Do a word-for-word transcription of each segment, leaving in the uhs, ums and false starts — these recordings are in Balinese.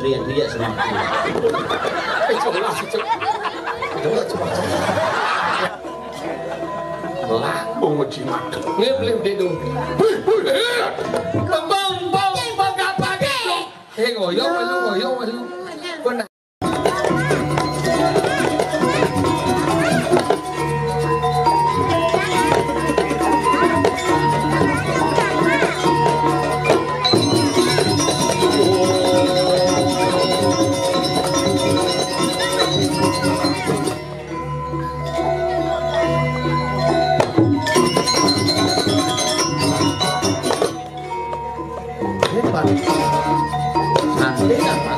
Rian dia sama. Eh, coba, coba. Coba, coba, coba. Lah, mau jimat. Ngip, ngip, dia dong. Hei, hei, hei. Kembang, bang, bang, apa, bang? Eh, ngoyo, ngoyo, ngoyo, ngoyo. Benar. Hebat. Santai apa?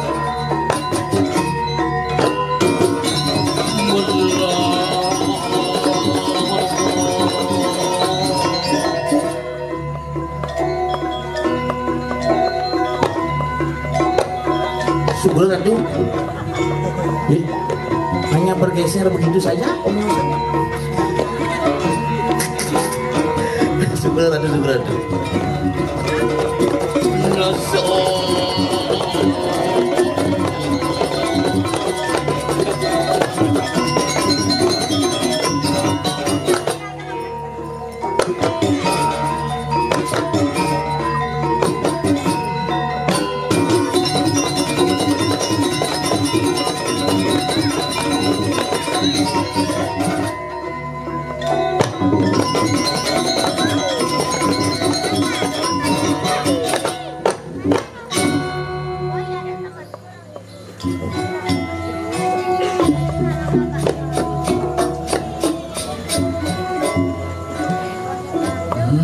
Syukur, Ratu. Ih, hanya bergeser begitu saja. Syukur, Ratu, syukur, Ratu.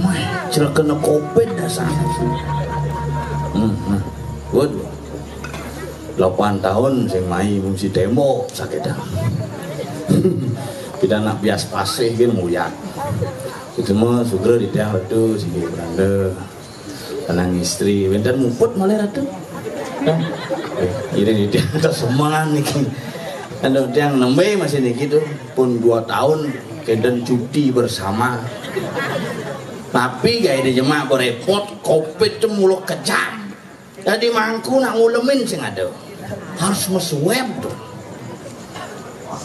Mah, celaka kena covid dasarnya. Hmm, nah. Waduh. Delapan tahun sing mai mung si tembok sakit dah. Kita nak bias pasih kan muyak. Itu mah sugra di tiang itu si Belanda. Tenang istri, wénten muput malih Ratu. Nah, ini di tiang kesemangan niki. Anu tiang nembe masih niki tuh pun dua tahun kenten cuti bersama. Tapi gaya di jemak berepot, covid tuh mulu kejam. Jadi mangku nak ngulemin sing ada. Harus mesweb tuh.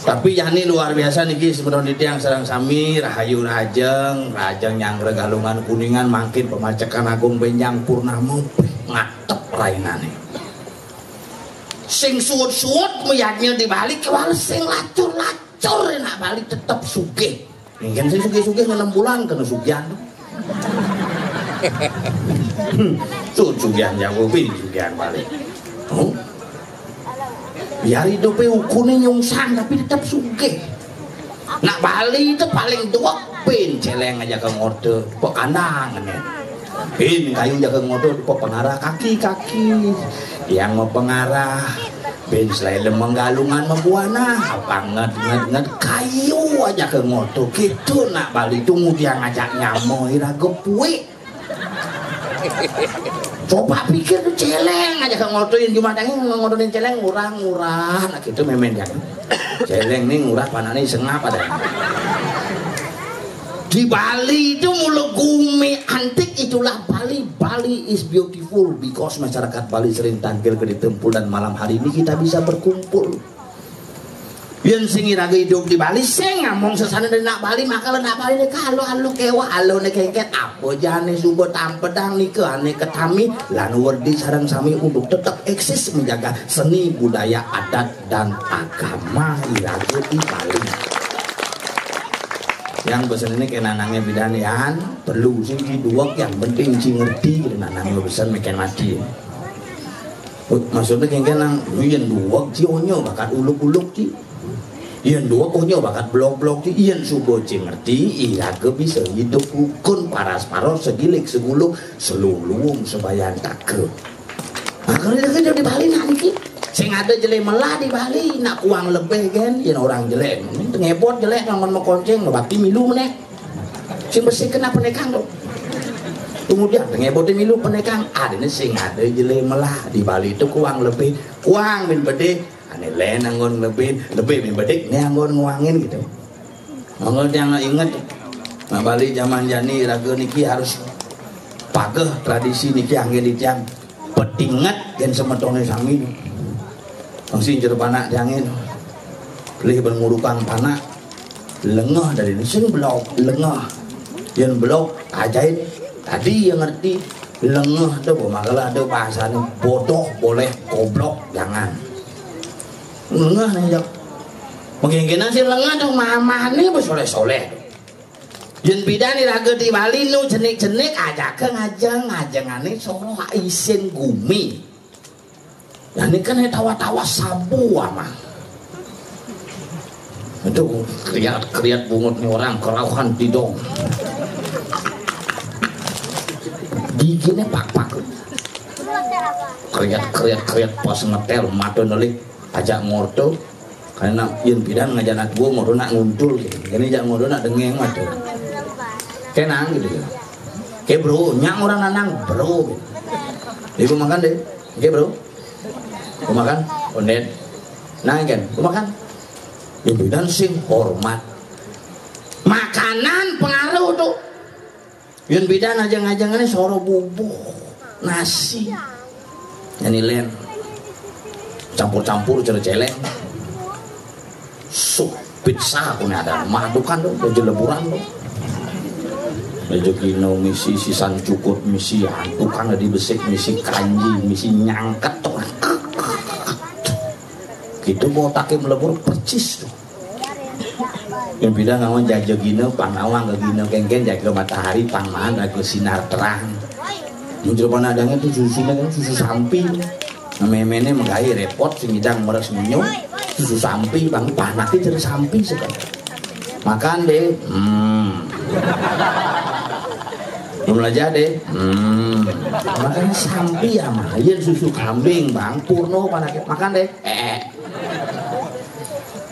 Tapi jani luar biasa niki semeton titiang sareng sami, rahayu rahajeng, rahajeng nyanggra Galungan Kuningan mangkin pemacekan agung benjang purnama ngatep rainane. Sing suut-suut meyadnya di Bali kewales sing lacur-lacur enak Bali tetep sugih. Mungkin sing sugih-sugih enam bulan kena sugihan tuh. Tuh sugihan jauh, sugihan Bali. Oh. Biar hidupnya ukune nyungsang tapi tetap sugih. Nak Bali itu paling duwek pin celeng aja ke ngorte, pekandang ini. Pin kayu aja ke ngorte, pepengarah kaki-kaki. Yang mau pengarah, pin selain lemeng Galungan mau buana, apa nget nget nget kayu aja ke ngorte. Gitu nak Bali itu mudian ngajak nyamoi raga puik. Coba pikir tuh celeng aja ke ngotoin Jumat yang ngotoin celeng murah-murah nak itu memen kan. Celeng nih murah panane sengap ada. Di Bali itu mulu gumi antik itulah Bali. Bali is beautiful because masyarakat Bali sering tangkil ke ditempul dan malam hari ini kita bisa berkumpul. Yen sing iraga idup di Bali, sing ngomong sesana dari nak Bali, maka nak Bali nih kalau alu kewa, alu nih kengket, apa jane suba tampedang nika ane ketami, lan werdi sareng sami untuk tetap eksis menjaga seni budaya adat dan agama iraga di Bali. Yang pesan ini kenanangnya bidan yan, perlu sih di dua yang penting sih ngerti, kenanangnya pesan meken mati. Maksudnya kengken nang yen duweg ci onyo bakat uluk-uluk ci. Yen duweg onyo bakat blok-blok ci. Yen suba ci ngerti, iraga bisa hidup rukun paras-paros segilik seguluk seluluwung sebayan taka. Nah, kalau kita di Bali nak niki, sing ada jelek melah di Bali nak kuang lebih kan, yen orang jelek, ngebot jelek nang makonceng, bakti milu meneh. Sing bersih kena penekang tuh. Kemudian ngebote milu penekang, adene sing ada jele melah di Bali itu kuang lebih, kuang min bedek, ane le nanggon lebih, lebih min bedek ne anggon nguangin gitu. Monggo tiang inget, nah Bali zaman jani raga niki harus pageh tradisi niki anggen di tiang petinget gen semetone sami. Sing jero panak tiangé. Lih ben ngurukang panak. Lengeh dari sing belog, lengeh. Yén belog, ajaib. Tadi yang ngerti, lengeh tuh, makalah tuh bahasanya bodoh boleh, goblok jangan. Lengeh nih, Jok. Mungkin sing lengeh tuh mamahné bersoleh-soleh. Yén pidan iraga di Bali nu jenik-jenik ajaka ngajeng, ngajengané soroh isin gumi. Nah, ini kan tawa-tawa sabu amang. Itu kriat-kriat bungut nih orang kerauhan tidong. Giginya pak-pak. Kriat-kriat kriat pas ngetel mata nelik ajak ngorto. Karena yén pidan ngajak anak gua ngorto nak nguntul gitu. Ini jak ngorto nak dengeng mata. Kenang gitu ya. Oke bro, nyang orang nanang bro. Ibu makan deh. Oke bro. Ibu makan, onden. Nah, kan, ibu makan. Yén pidan sing hormat. Makanan pengaruh tuh. Yén pidan ajeng-ajengané soroh bubuh, nasi. Ini lén. Campur-campur cere celeng. Sup pizza punya ada. Madukan tuh, baju leburan tuh. Rezekino misi sisan cukup, misi antukan di besik, misi kanji, misi nyangket tuh. Gitu mau takim lebur percis tuh. Yén pidan ngawang jaja gina, pang ngawang gina kéngkén jaga matahari, pang maan jaga sinar terang. Muncul panadangnya tuh susunya kan susu sampi. Nah, méméné magaé répot, sing ngidang meres menyung, susu sampi, bang panaké jero sampi sekali. Makan deh. Hmm. Belum aja deh. Hmm. Makan sampi ya mah. Iya susu kambing, bang. Purno panaké. Makan deh. Eh.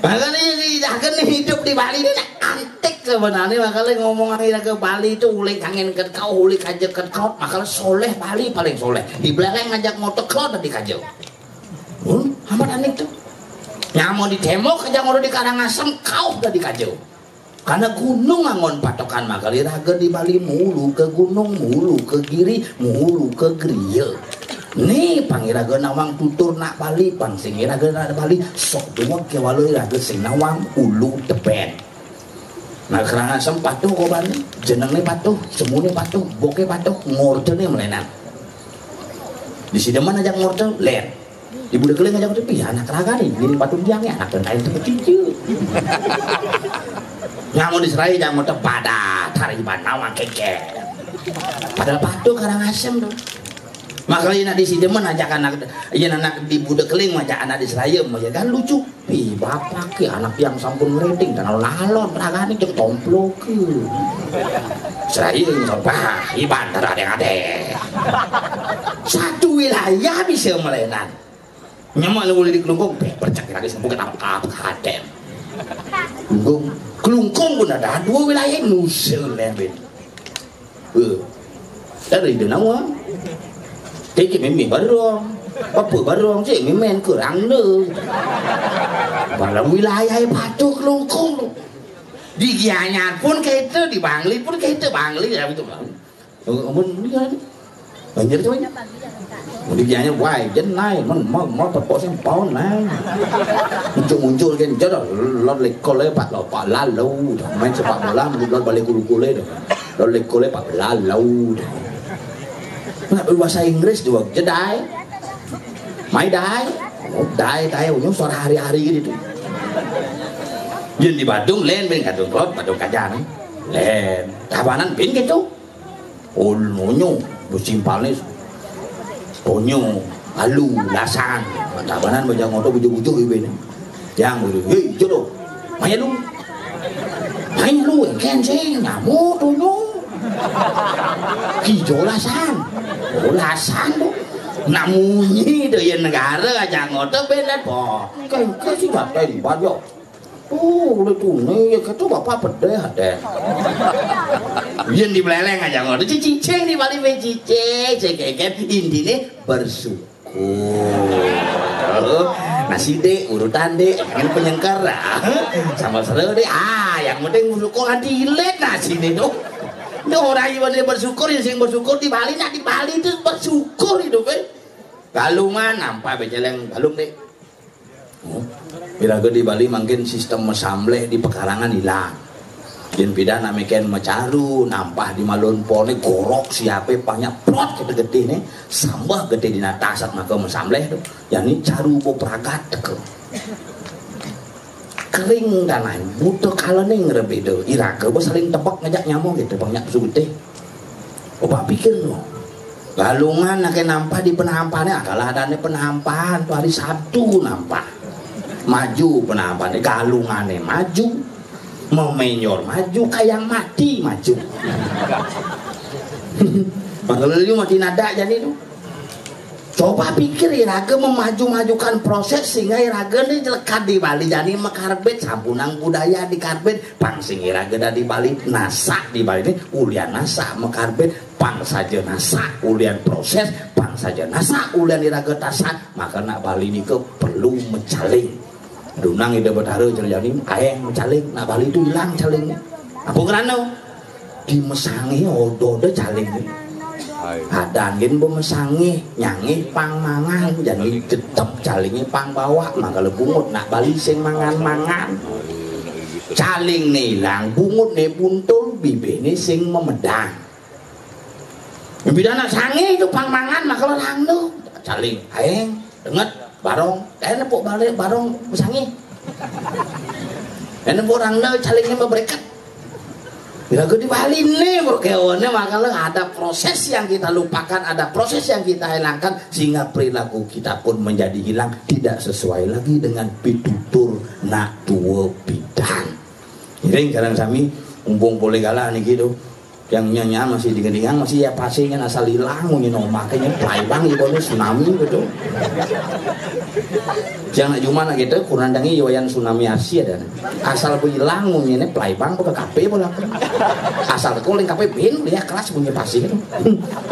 Makanya ini akan hidup di Bali ini antik sebenarnya. Makanya ngomong aja ke Bali itu ulik angin ket kau, ulik aja ket kau, makanya soleh Bali paling soleh. Di belakang ngajak ngotek kau tadi kajo. Hmm, amat aneh tuh. Nyamo di tembok aja ngono di Karangasem kau tadi kajo. Karena gunung angon patokan makanya raga di Bali mulu ke gunung, mulu ke giri, mulu ke griya. Nih pangiraga nawang tutur nak Bali, pang sing iraga nak Bali sok duweg kewala iraga sing nawang ulu tebet. Nah, Karangasem patuh kobane, jenenge patuh, semune patuh, boke patuh, ngortene melenan. Di Sidemen aja ngorte, len. Di Buda Keling aja ngorte, piye anak ragane, ngiring patuh tiange, anak dan lain tempat itu. Nyamun di Serai aja ngorte, pada tari banawang keke. Padahal patuh Karangasem tuh. Makanya nak di Sidemen aja anak, iya anak di Buda Keling aja anak di Serai, aja kan lucu. Ih, bapak ke anak yang sampun ngreding dan alon-alon ragane cek tomploke. Seraya nyoba iban ada yang ada. Satu wilayah bisa melenan. Nyaman boleh di Kelungkung, be, percaya lagi sembuh kita apa kaden. Kelungkung, Kelungkung pun ada dua wilayah nusul lebih. Eh, dari ide nawa. Tiki mimi barong. Apa barong sih mimen kurang ne. Barang wilayah patuh Kelungkung. Di Gianyar pun kayak itu, di Bangli pun kayak itu, Bangli ya itu Bang. Oh, ampun, ini kan. Banjir tuh. Di Gianyar wae jen nae men mau mau tepok sing paon nae. Muncul-muncul kan jero lot lekole pak lo pak lalu. Main sepak bola menurut lot balik kulu-kule tuh. Lot lekole pak lalu. Nggak bahasa Inggris juga jedai. Mai dai. Oh, dai dai unyu suara hari-hari gitu. Yen di Badung len ben kadung klot Badung kajan. Len. Tabanan ben gitu. Ulunyo busimpalne. Ponyo alu lasan. Tabanan bajang ngoto bujuk-bujuk ibe ne. Yang gitu. Hei, jodoh. Maya lu. Maya lu ken sing nyamu tunyo. Kijo lasan. Oh, lasan tuh. Nak munyi tuh ya negara aja ngoto bener po. Kan kasih batai di Badung. Oh, udah tuh nih ya kata bapak pedeh deh. Yen di Beleleng aja ngono. Cicing di Bali we cicing, cek intine bersyukur. Nah, sidik urutan dek, ini penyengker. Sama seru dek. Ah, yang penting bersyukur kan dilet nah sini tuh. Ini orang yang bersyukur, yang sing bersyukur di Bali, nah di Bali itu bersyukur itu kan. Galungan nampak bejeleng galung dek. Iraga di Bali mangkin sistem masambleh di pekarangan ilang. Yén pidan amékén macaru, nampah di malun poné, gorok siapé, pang nyak prot kéto getihné, sambah getih dina tas, maka masambleh to. Jani caru ba pragat teka. Kering tanah, buta kalané ngrebeda. Iraga ba saling tebek ngajak nyama kéto, pang nyak pesu getih. Coba pikir to. Galungan aké nampah di penampané, adalah adané penampahan to hari Sabtu nampah. Maju penampahané, galungané maju. Mamenjor maju, kayang mati maju. Maka lelu mati nadak jani to. Coba pikir, iraga memaju-majukan proses sehingga iraga né lekad di Bali jani makarbit, sampunang budaya di karbit, pang sing iraga dadi Bali, nasak di Bali né ulian nasak makarbit, pang saja nasak ulian proses, pang saja nasak ulian iraga tasak, maka nak Bali nika perlu macaling. Dunang Ida Betara cara jani, aéng macaling, nak Bali to ilang calingné. Apa krana? Di masangih ododa calingné. Adan gén ba masangih, nyangih pang mangan, jani tetep calingné pang bawa, mangkala bungut nak Bali sing mangan-mangan. Calingné ilang, bungutné buntul, bibihné sing mamedang. Bidana sangih to pang mangan, maka lelangna. Caling, aéng, denget, barong. Aéng nepuk balik, barong, sangih. Aéng nepuk rangna, calingné mabreket. Lagu di Bali né, bro, kéwéné, makanya ada proses yang kita lupakan, ada proses yang kita hilangkan, sehingga perilaku kita pun menjadi hilang, tidak sesuai lagi dengan pitutur nak tua pidan. Ngiring sareng sami, mumpung polih galah niki to. Yang nyanyian masih dingin-dingin, masih ya pasing kan asal ilang, munyi nomah kayaknya plaibang ibu tsunami gitu. Yang nak cuma nak gitu, kurang dangi iwayan tsunami Asia dan asal bu ilang munyi ini plaibang buka kape bola. Asal kuling kape bin dia keras munyi pasir.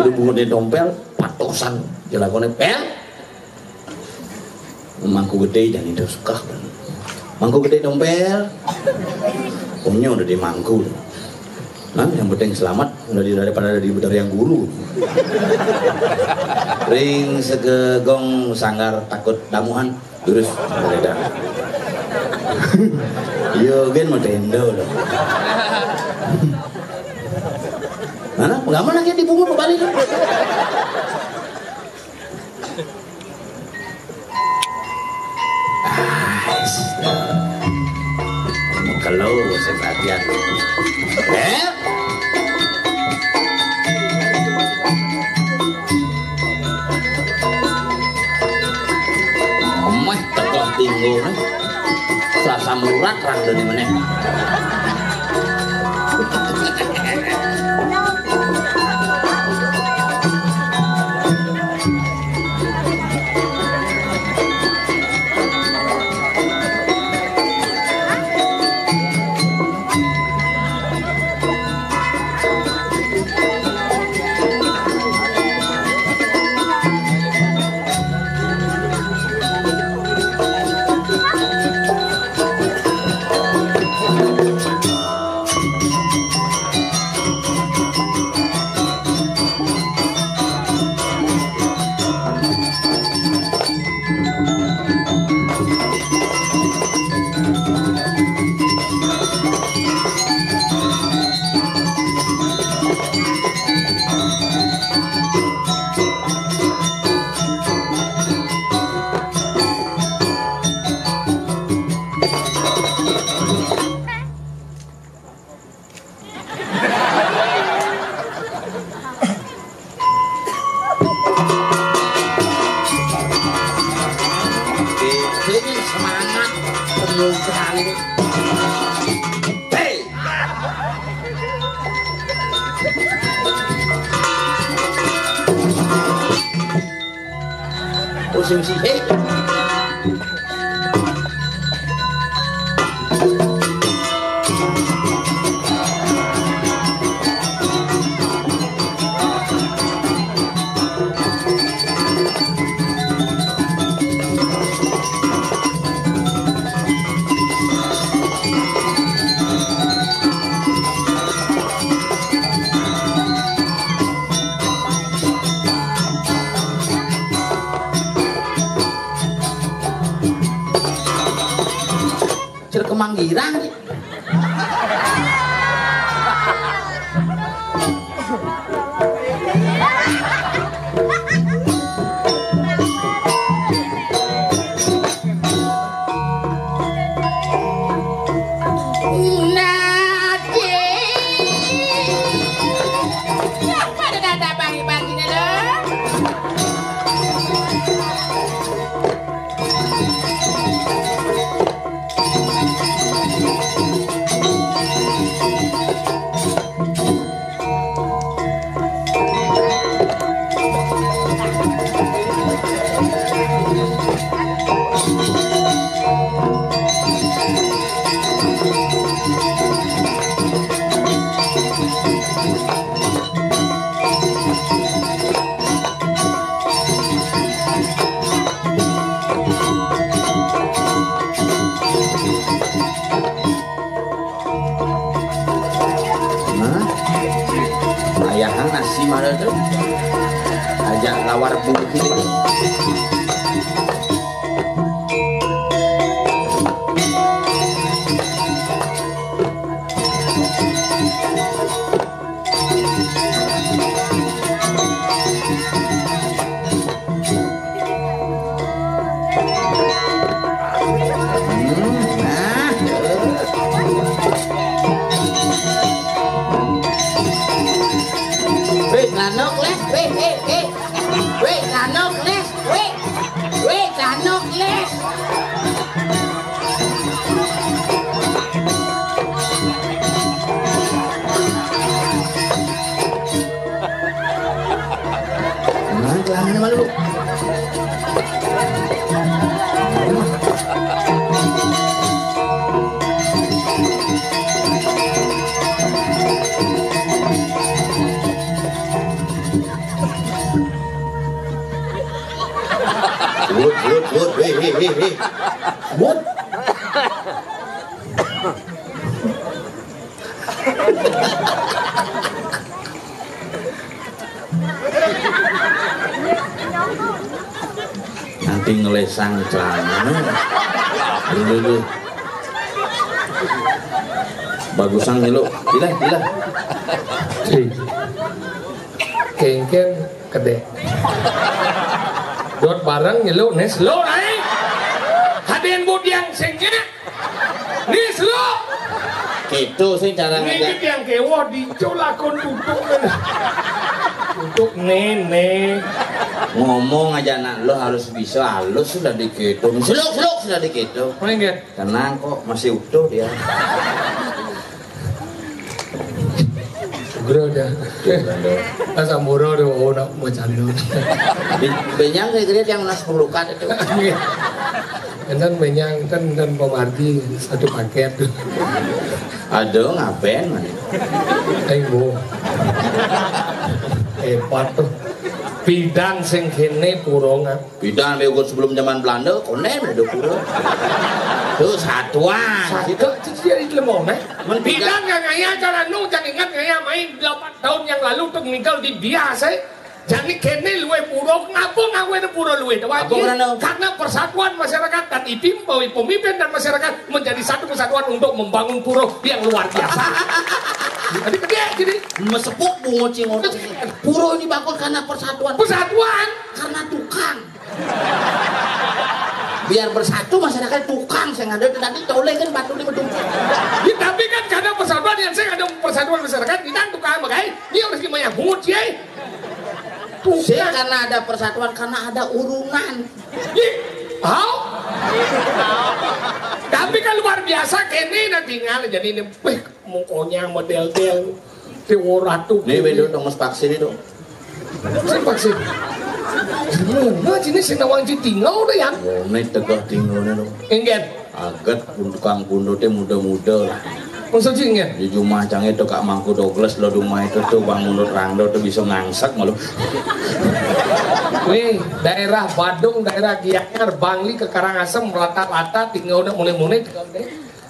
Lu bungut di dompel, patosan, jelagone pel. Mangku gedé jani to suka. Mangku gedé dompel. Punya udah di mangku. Nah, yang penting selamat, udah di, daripada di, dari yang guru. Ring segegong sanggar takut damuhan, terus beda. Yo gen mau tendo loh. Mana? Pengaman lagi di bunga kembali tuh. Kalau saya perhatian. Eh? Meh tegah tinggal nih. Selasa melurat rang dari mana? Ini semangat pemuda ini. Hei! Pusing sih, hei. Kemanggiran. Nah, ayahan nasi mana tuh? Ajak lawar bulu gitu. Weh, lanuk, Les. Weh, weh, weh. Weh, lanuk, Les. Weh. Weh, lanuk, Les. Nah, celana malu. Wut, wut, wut, wih, wih, wih, wih. Wut. Nanti ngelesang celana. Dulu, dulu. Bagusan ngilu. Gila, gila. Ih. Kéngkén kedé. Dot bareng ngilu, nés lo, ai. Hadén budiang sengké. Nés lo. Gitu sih cara ngajak. Niki yang kéwéh dico lakon tutuk. Tutuk néné. Ngomong aja anak lo harus bisa halus sudah dikitung. Seluk-seluk sudah dikitung. Paling ya. Tenang kok, masih utuh dia. Segera dah. Asam murah dah, oh, nak macam tu. Bé-, benyang saya kira yang nas perlukan itu. Enten benyang, enten, enten pemargi satu paket. Aduh, ngapain, man? Aing, bo. Hebat tuh. Pidan sing kéné pura. Pidan bé ukur sebelum zaman Belanda, koné bé ada pura. Tuh satuan. Satu, itu jadi lemong, eh? Mun pidan nggak ngaya, cara nu, jangan ingat ngaya main delapan tahun yang lalu tuh meninggal di biasa. Jadi kéné luwih pura, ngapa ngawé pura luwih? Apa karena? Karena persatuan masyarakat dan ipim, pemimpin dan masyarakat menjadi satu kesatuan untuk membangun pura yang luar biasa. Jadi gede, jadi mesepuk bungut sing ngono. Pura ini bakul karena persatuan. Persatuan. Karena tukang. Biar bersatu masyarakat tukang sing ada tadi toleh kan batu di bedung. Ya, tapi kan karena persatuan yang saya ada persatuan masyarakat, kita tukang, makanya dia harus gimana? Bungut, ya. Sing karena ada persatuan, karena ada urunan. Ih, tahu? Tapi kan luar biasa, kéné nanti ngal jadi ini, wih, mukanya model-del. Dewa Ratu. Nih, bedo dong, mas vaksin itu. Sing vaksin. Gimana jenis sing nawang ji tinggal deh, ya? Oh, nih tegah tinggal nih, dong. Enggak. Aget tukang bundo téh muda-muda lah. Maksud sih enggak? Di rumah cang itu Kak Mangku Douglas lo rumah itu tuh Bang Mundur Rando tuh bisa ngangsak malu. Wih, daerah Badung, daerah Gianyar, Bangli, ke Karangasem, rata-rata tinggal udah mulai-mulai tinggal deh.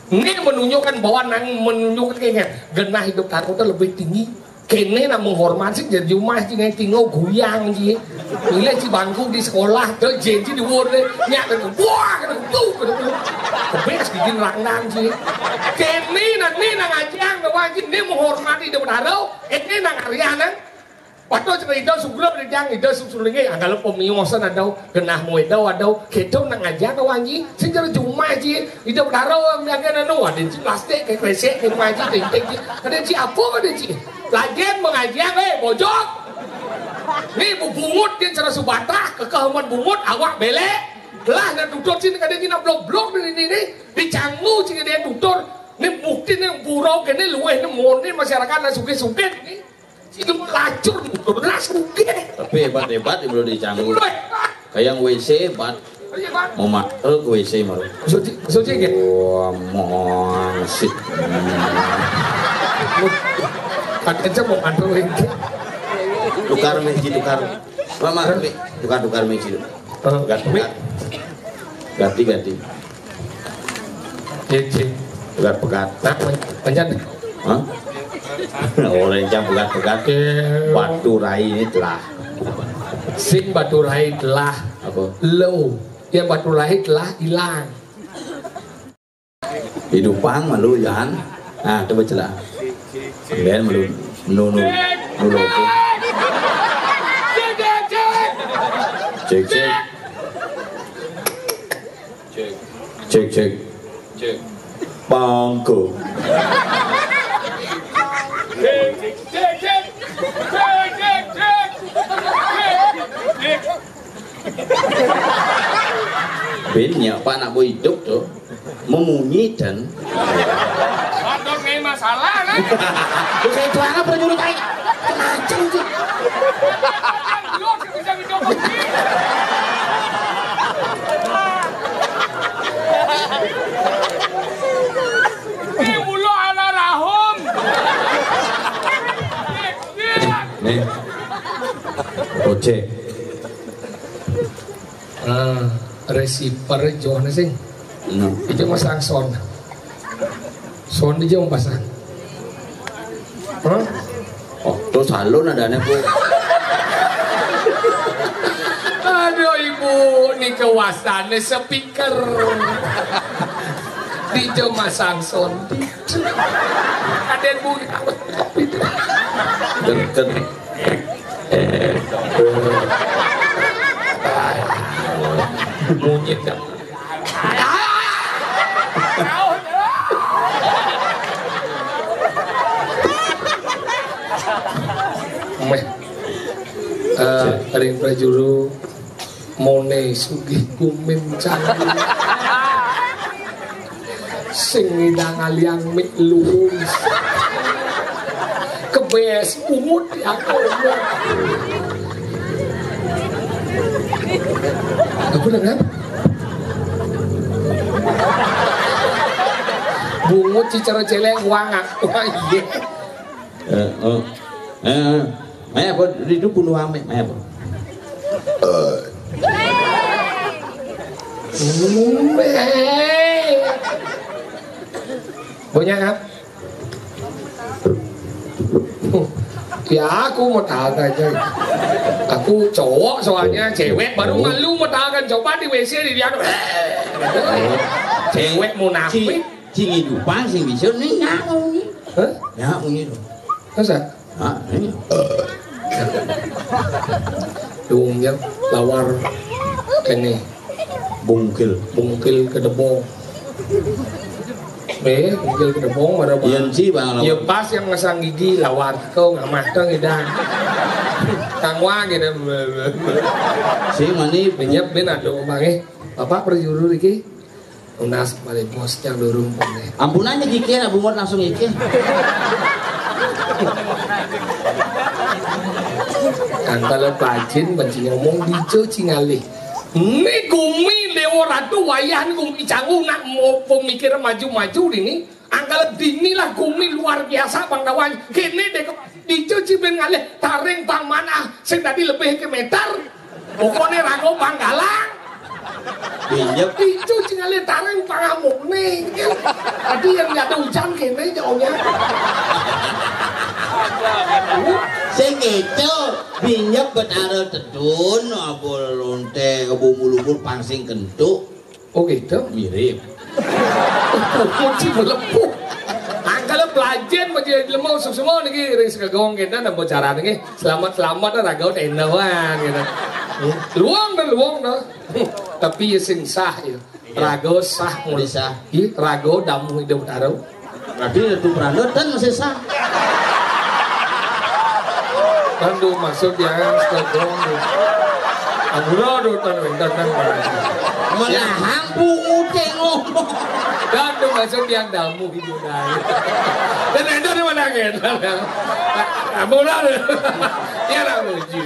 Ini menunjukkan bahwa nang menunjukkan kayak genah hidup taruh tuh lebih tinggi. Kéné nak menghormat sih jadi rumah sih ngai tinggal goyang sih. Pilih si bangku di sekolah tuh jadi di word nyak kan wah kan tuh kan. Kebes di Rangdan sih. Kene nang, ne nang ngajiang, nang ngaji, ne menghormati Ida Betara, eh, ne nang arya nang. Waktu cerita Ida Sugro, Ida, Ida Sugro ini adalah pemiosan ada, genah mu Ida ada, kita nang ngajiang, nang ngaji, sing jero jumah ji, Ida Betara, nang ngajiang, anu, ada ji plastik, kayak kresek, kayak ngaji, ting, ting, ji. Ada ji apa, ada ji? Lagian mengajiang, eh, bojok. Ni bebungut, dia cara subatah, kekeh aman bungut, awak belek. Lah, nak tutur sini, kada ji nak blok-blok ni, ni, ni. Dicanggu sini dia tutur. Ni bukti ni burau kene luweh ni mone masyarakat nak sugih-sugih ni. Sini lacur tutur, lah sugih. Tapi hebat-hebat dia belum dicanggu. Luweh. Kayak W C hebat. Iya, Pak. Mau matruk W C malu. Suci, suci ke? Wah, monsik. Pakai aja mau matruk lagi. Tukar meja, tukar. Mama, Mi, tukar, tukar meja. Eh, tukar, Mi. Tukar. Ganti, ganti. Cek, cek. Pegat, pegat. Nah, pen-, pencet. Hah? Orang yang pegat-pegat. Oke. Batu rai ini telah. Sing batu rai telah. Apa? Lo. Yang batu rai telah hilang. Hidupang malu, Yan. Nah, coba celah. Kemudian malu. Nu, nu. Nu, nu. Cek, cek. Cek, cek. Cek. Pangko. Bin ya, Pak, nak boy hidup tuh. Memunyi dan. Aduh, ini masalah, kan? Terus saya tuang apa nyuruh saya? Macam sih. Lu bisa hidup. Ini mulu ala rahum. Nih. Ojek. Ah, receiver John sing. Hmm. Ijo masang sound. Sound ijo masang. Hah? Oh, terus halo nadanya, Bu. Aduh, Ibu, ni kewasane speaker. Ijo masang sound. Aden Bu. Deket. Monyet dah. Meh. Eh, ring prajuru mone sugih gumin canggu. Sing ngidang aliang mik luwung. Kebes bungut ya Allah. Aku dengar. Bungut cicara celeng wangak. Wah, iya. Eh, oh. Eh, eh. Maya apa? Itu bunuh ame. Maya apa? Punya kan? Ya, aku mau tahu aja. Aku cowok soalnya, cewek baru malu mau tahu kan. Coba di W C di dia. Cewek munafik. Sing hidupan, sing bisa, ni nyawa ni. Hah? Nyawa ni tu. Masa? Ha, ni. Dungnya lawar kene. Bungkil. Bungkil kedebong. Eh, bungkil kedebong, ada bang. Iya, ci, bang, lawar. Ya, pas yang masang gigi, lawar. Kau ngamah, kau ngidang. Tangwa gitu. Si mani. Benyep, ben, aduh, bang, eh. Bapak perjuru iki. Tunas malih bos yang durung pulih. Ampunane iki, nak bungut langsung iki. Kantale bajin benci ngomong dijo cingalih. Ni gumi Dewa Ratu wayah ni gumi canggu nak mau pemikiran maju-maju dini. Angkal dini lah gumi luar biasa bangdawan. Kene dek dijo cibin ngalih taring pang manah sing tadi lebih ke meter. Pokoknya rago panggalang. Iya. Itu tinggal taring pangamuk nih. Tadi yang nggak ada hujan gini jauhnya. Sing itu binyep betara tedun apa lonte kebumbu lumpur pangsing kentuk. Oh gitu. Mirip. Kunci melepuh. Angkala pelajen aja lemah semua niki ring segegong kita napa carane nggih. Selamat-selamat raga tendewan gitu. Luang dah, luang dah. Tapi ya sing sah ya. Raga sah mula. Sah. Ih, raga damu hidup taruh. Berarti itu beranda dan masih sah. Kan tu maksud dia yang segegong tu. Ampura tu tan wénten tan. Malah hampu nguteng ngomong. Kan tu maksud dia damu hidup taruh. Dan itu di mana kan? Ampura tu. Ya lah muji.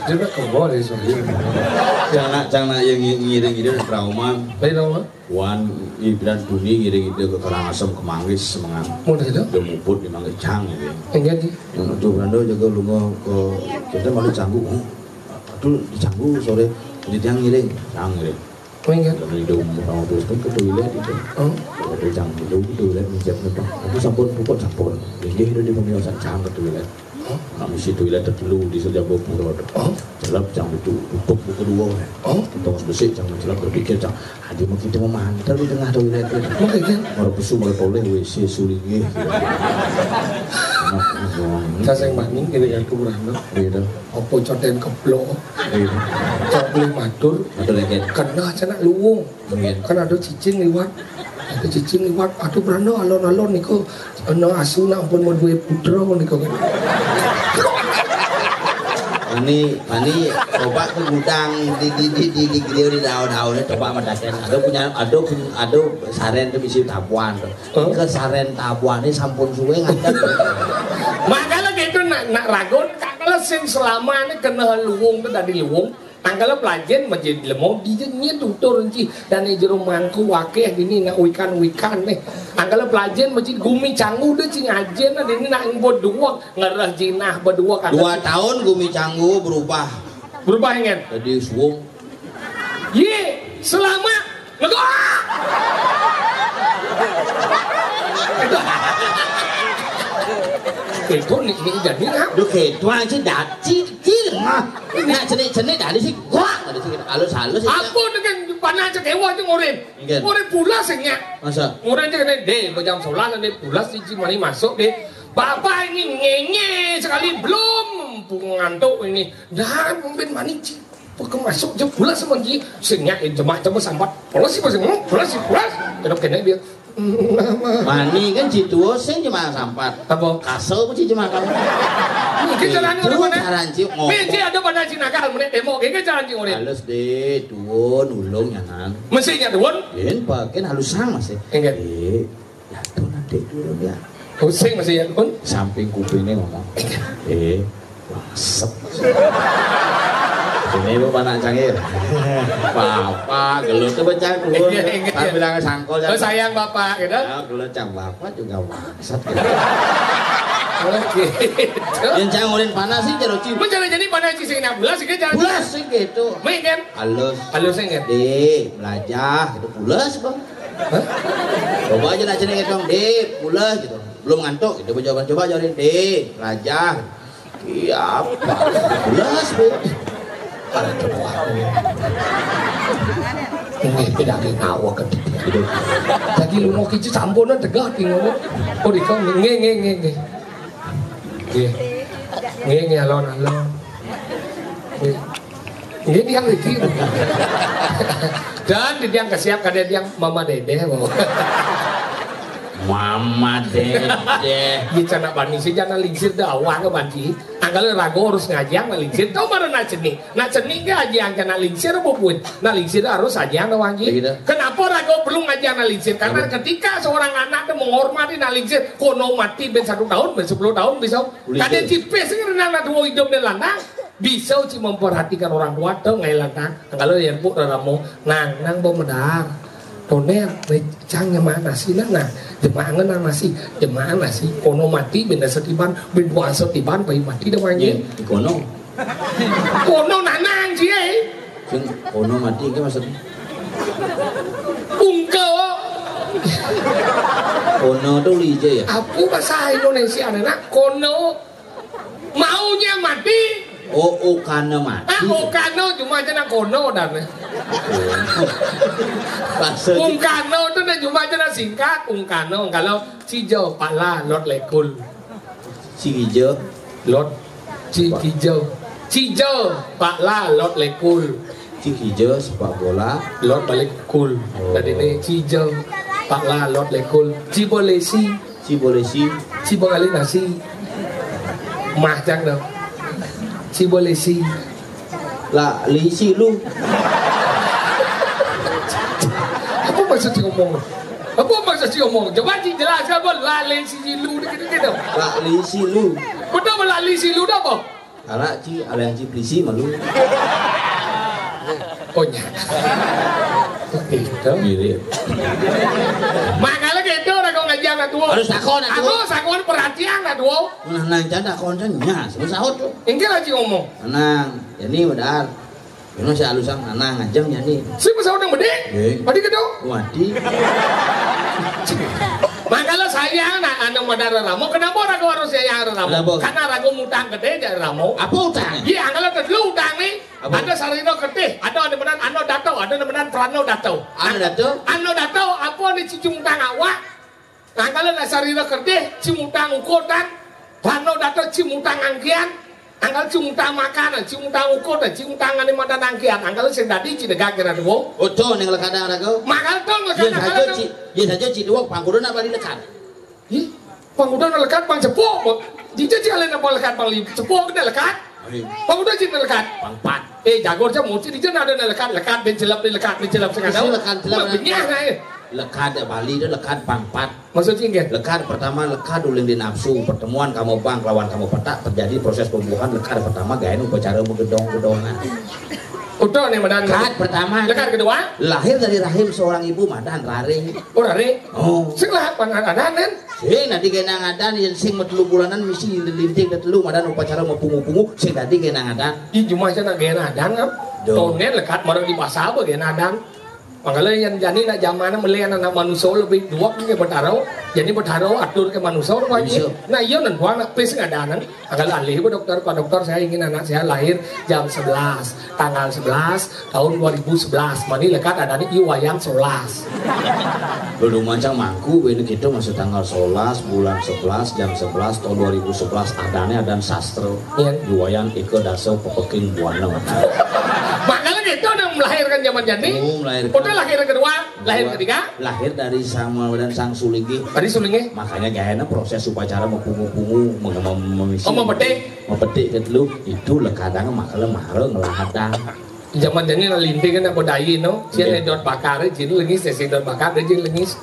Dia nak kembali sebenarnya. Cang nak, cang nak yang ngi-, ngiring-ngiring trauma. Baik trauma. Wan, ibran duni ngiring-ngiring ke Karangasem ke Manggis semangat. Mau dah gitu? Dia muput di Manggis cang gitu. Enggak sih. Yang itu beranda jaga lunga ke kita malu canggu. Aduh, dicanggu sore. Jadi dia ngiring, cang ngiring. Kowe ingat? Lalu itu orang terus kan ke toilet itu. Oh. Ada yang itu ke toilet mencet apa? Aku sampun puput sampun. Jadi itu di pemiasan cang ke toilet. Oh. Nah, misi toilet tertelu di Sejabapura tu. Oh. Celap cang itu tutup buku dua. Oh. Kita harus bersih cang celap berpikir cang. Ada mau kita memantar di tengah toilet itu. Oke kan? Orang pesu mereka oleh W C sulinggih. Kasih maning kira-kira kurang tu. Iya dah. Apa coten keplok? Iya. Cok beli matur. Matur lagi. Kena cak nak luwung. Iya. Kan ada cicing liwat. Ada cicing liwat. Aduh berana alon-alon niku. Ana asu nak pun mau duwe putra niku kan. Ini, ini coba ke gudang di di di di di di, di daun-daun ini coba mendakian. Ada punya, ada punya, ada saren tu bisi tabuan tu. Huh? Ke saren tabuan ini sampun suwe ngaten. Makanya gitu nak nak ragun, kalau sing selama ini kena luwung tu tadi luwung. Angkala pelajen masih lemau dia nyen tutur enci dan jero mangku wakeh dini nak wikan-wikan nih. Angkala pelajen masih gumi canggu deh cing ajen dini nak ngebut dua ngerah jinah berdua kata. Dua tahun gumi canggu berubah. Berubah ingat. Jadi suwung. Ye, selama lega. Itu nih, nih jadi ngap. Duh, ketua aja dati, cil mah. Nak cenik-cenik dari si gua, dari si halus-halus. Apa dengan panah cek hewan tu ngurin? Ngurin pula sengak. Masa? Ngurin cek ni, deh, jam sebelas ni pula si Cimani masuk deh. Bapak ini ngenye sekali belum, ngantuk ini. Dah, mungkin mani cik. Pokok masuk je pula sama dia. Sengak dia jemak jemak sambat. Pula si pula si pula si pula. Kena kena dia. Mani kan si tua sing jemak sambat. Apa? Kasar pun si jemak kamu. Mungkin jalan orang mana? Cara cik ngomong. Mungkin ada pada si nakal menek tembok. Mungkin jalan cik orang. Halus deh, tuan ulung jangan. Mesti nya tuan. Yen pakai halus sang masih. Enggak. Eh, ya tuh nanti dulu ya. Pusing masih ya tuan. Samping kupingnya ngomong. Eh, bangsat. Ini bu anak cangir. Bapak gelut tuh bocah tuh. Iya, iya. Tapi bilang sangkol. Oh, sayang bapak gitu. Ya, gelut cang bapak juga bangsat gitu. Oke. Yang cang ulin panas sih jero ci. Mencari jadi panas sih sing nak bulas sih gitu. Bulas sih gitu. Mungkin. Halus. Halus sih gitu. Deh, belajar gitu. Bulas bang. Hah? Coba aja nak cene dong, deh, pulas gitu. Belum ngantuk gitu, coba coba jarin, deh, raja. Iya, apa? Pulas, Bu. Ada coba. Ini tidak ada awak kan gitu. Jadi lu mau kici samponan tegak tinggal. Oh, di kau nge nge nge nge. Nggih. Nggih, nggih, alon-alon. Nggih. Nggih, tiang niki. Dan tiang kesiap kada tiang Mama Dede, mau. Mama Dede. Nggih, cana bani sih, cana lingsir dah awak ke bani. Angkal rago harus ngajiang, nak lingsir. Tahu mana nak cenik? Nak cenik ke ajiang ke nak lingsir apa pun? Nak lingsir harus ajiang dah, Wan Ji. Iya, dah. Kenapa rago perlu ngajiang nak lingsir? Karena ketika seorang anak tu menghormati nak lingsir, kono mati ben satu tahun, ben sepuluh tahun bisa. Kada cipis sing renang nak tua hidup dan lantang. Bisa uci memperhatikan orang tua tu ngai lantang. Kalau yang puk ramo nang nang bo medar. Toner, cang nyemak nasi nang nang. Jemak ngenang nasi, jemak nasi. Kono mati benda setiban, ben puasa tiban, bayi mati dah wangi. Kono. Kono nanang cie. Sing kono mati ke maksudnya? Ungke. Kono tu lije ya. Apa bahasa Indonesia nak? Kono. Maunya mati, Oh, ukana mati. Ah, ukana cuma aja nang kono dan. Bahasa ungkana tu dah cuma aja nang singkat, ungkana kalau cija pala lot lekul. Cija. Lot. Ci-, cija. Cija pala lot lekul. Cija sepak bola. Lot balik kul. Oh. Tadi ni cija pala lot lekul. Cibolesi. Cibolesi. Cibo kali nasi. Mah cang dong. Cibolesi. La lisi lu. Apa maksud si ngomong? Apa maksud si ngomong? Coba dijelaskan apa la lisi lu gitu-gitu. La lisi lu. Betul la lisi lu dah apa? Ala ci, ala yang ci pelisi malu. Oh nya. Gitu. Mirip. Makanya gitu orang kau ngaji anak tua. Harus takon, atuh. Aku sakon perhatian lah tua. Nah, nang canda konten nya, semua sahut tuh. Inggih lah ci ngomong. Tenang, jadi udah. Ini si alusan mana ngajeng jadi. Si pesawat yang gede. Eh. Tadi gitu. Wadi. Makanya saya anak anu madara ramo. Kenapa orang harus saya yang ramo? Kenapa? Karena ragu utang gede jadi ramo. Apa utang? Iya, angkala dulu utang nih. Apa? Ada sarina getih, ada nemenan ano dato, ada nemenan prano dato. Ano dato? Ano dato, apa nih cicing utang awak? Angkala nak sarira getih, cimutang ukutan, bano dato cimutang angkian, angkala cimutang makanan, cimutang ukutan, cimutang ane madan angkian, angkala sing dadi cinegak kira duo. Ojo ning lekadang raga. Makal to yen saja ci, yen saja ci duo pangkudu nak bali lekad. Ih, pangkudu nak lekad pang cepok. Dija ci ale nak pang lekad pang li cepok kena lekad. Pangkudu ci nak lekad. Pang pat. Eh, jago aja mesti dija ada nak lekad, lekad ben celep, lekad ben celep sing ada. Lekad celep. Benyah na eh. Lekad Bali tu lekad pang pat. Maksud sih, nggih? Lekad pertama, lekad ulin di nafsu. Pertemuan kamu bang kelawan kamu petak terjadi proses pembuahan. Lekad pertama gaen upacara begedong-gedongan. Udah nih, madan. Lekad pertama. Lekad kedua? Lahir dari rahim seorang ibu, madan raring. Oh, raring? Oh. Sing lah, pang adanan. Sing dadi gaen adan, yen sing metelu bulanan mesti linting telu, madan upacara mepungu-pungu, sing dadi gaen adan. Ih, cuma saya nak gaen adan, kan? Duh. Tonen lekad marang di pasar apa gaen adan. Makanya yang jani nak zaman melihat anak manusia lebih duak ke Betaro. Jadi Betaro atur ke manusia rupanya. Iya. Nah, iya, nang buang nak pis ngadanan. Agak alih, Bu Dokter, Pak Dokter, saya ingin anak saya lahir jam sebelas, tanggal sebelas, tahun dua ribu sebelas. Mani lekad adanya i wayang solas. Belum mancang mangku, ini kita masih tanggal solas, bulan sebelas, jam sebelas, tahun dua ribu sebelas, adanya adan sastra. Iya. I wayang ika dasa pepeking buana. Makanya gitu, nang melahirkan zaman jani. Oh, melahirkan. Udah lahir kedua, lahir kedua, ketiga. Lahir dari sama dan sang sulinggih. Tadi sulinggih. Makanya gaena proses upacara mepungu-pungu, mem-, mem-, memisi. Oh, memetik. Mepetik ke telu, itu lekadang makala mara ngelahadang. Zaman jani lah linting kan apa dai no. Sing edot bakar, jin lengis, sing edot bakar, jin lengis.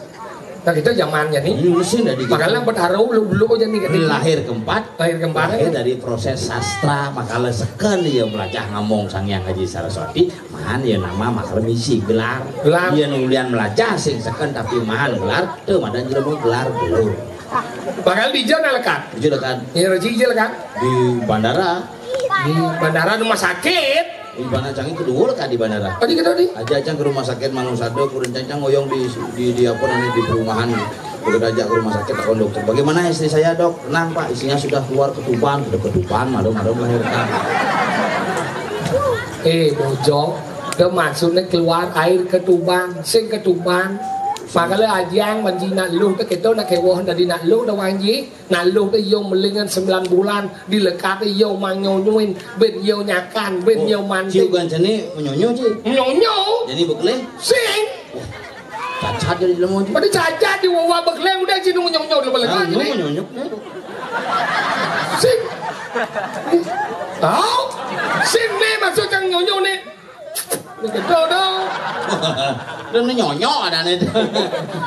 Nah, kita zaman jani. Hmm, sing dadi gitu. Makala Betaro lu, lu jani kan. Lahir keempat. Lahir keempat. Lahir dari proses sastra, makala seken ya belajar ngomong Sang Hyang Haji Saraswati, man ya nama makala misi gelar. Gelar. Dia nulian belajar sing seken tapi man gelar, tuh madan jelema gelar dulu. Bakal di Jogja lekat. Di Jogja lekat. Iya, Roji, iya lekat. Di bandara. Di bandara, rumah sakit. Di mana canggih kedua lekat di bandara. Tadi kita di. Aja cang ke rumah sakit Manusada, kurang cang, cang ngoyong di, di, di apa namanya, di perumahan. Kita ajak ke rumah sakit, takon dokter. "Bagaimana istri saya, Dok?" "Tenang, Pak, istrinya sudah keluar ketuban." Sudah ketuban, malu-malu melahirkan. Eh, bojong, ke maksudnya keluar air ketuban, sing ketuban. Makanya ajang manji nak luh tu kita nak kewoh dari nak luh dah wanji. Nak luh tu yo melingan sembilan bulan, dilekat yo manyonyuin, ben yo nyakan, ben yo mandi. Ci ugan seni menyonyo, Ci. Menyonyo. Jadi bekelih? Sing. Wah, cacat jadi jelema, Ci. Pada cacat di wawa bekelih udah ci menyonyo dalam belekat. Menyonyo. Sing. Tahu? Sing ni maksud yang nyonyo ni. Gitu dong. Dan nyonyo ada nih.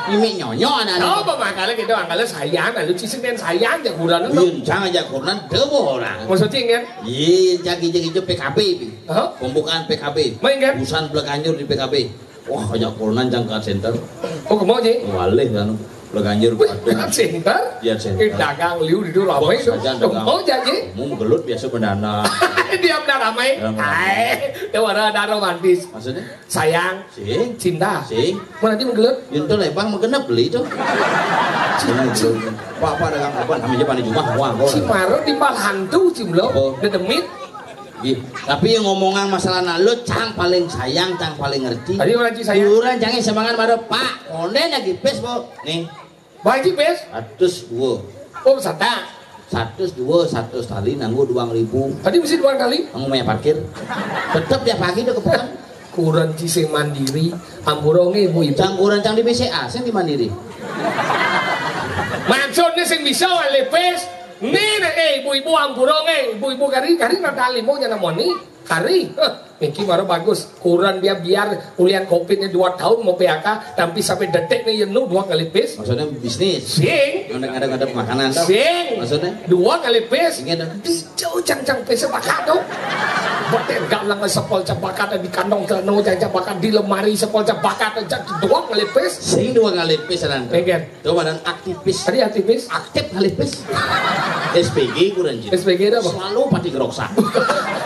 Mimi nyonyo ada nih. Tahu apa makanya gitu, angkala sayang, lalu ci sing sayang jaguran tu. Iya, jangan jaguran debo orang. Maksudnya kan? Iya, jagi-jagi P K B, Pi. Hah? Pembukaan P K B. Main kan? Usan belakanjur di P K B. Wah, banyak kurenan jang ke center. Oh, kemau, Ji? Walih kan. Belakanjur. Wih, patung. Ke center? Iya, center. Eh, dagang liu di dulu ramai tu. Saja dagang. Kemau, Ji? Mau gelut biasa bendana. Dia benar ramai. Ramai. Ai, dia warna ada romantis. Maksudnya? Sayang. Sing. Cinta. Sing. Mana dia menggelut? Yang tu lebang menggenap beli tu. Cing, cing. Apa-apa dagang apa namanya, panik cuma wah. Si Maro timbal hantu, Cimlo. Oh. Dedemit. Ih, tapi yang ngomongan masalah na lu cang paling sayang, cang paling ngerti. Tadi orang ci sayang. Kurang cangnya semangat mara, Pak. Konde lagi pes, Bu. Nih. Pak Haji pes? Seratus dua. Oh, sata. Seratus dua, seratus tali nanggu dua ribu. Tadi mesti dua kali. Nanggu maya parkir. Tetep dia pagi udah kepekan. Kurang ci sing mandiri, amburonge ibu-ibu. Cang kurang cang di B C A, sing di mandiri. Maksudnya sing bisa lipis. Nih, nih, eh, ibu-ibu amburonge, ibu-ibu kari, kari nata limo nyana moni. Kari. Heh, niki baru bagus. Kurang dia biar ulian covidnya dua tahun mau P H K, tapi sampai detik nih yenu dua kali pis. Maksudnya bisnis. Sing. Ngadep-ngadep makanan tuh. Sing. Maksudnya? Dua kali pis. Ingat dong. Dijauh cang-cang pis sepakat tuh. Boten galang sepol cepakat di kantong celana cang cepakat di lemari sepol cepakat aja dua kali pis. Sing dua kali pis nanti. Ingat. Coba dan aktivis. Tadi aktivis. Aktif kali pis. S P G kurang jin. S P G itu apa? Selalu pati geroksa.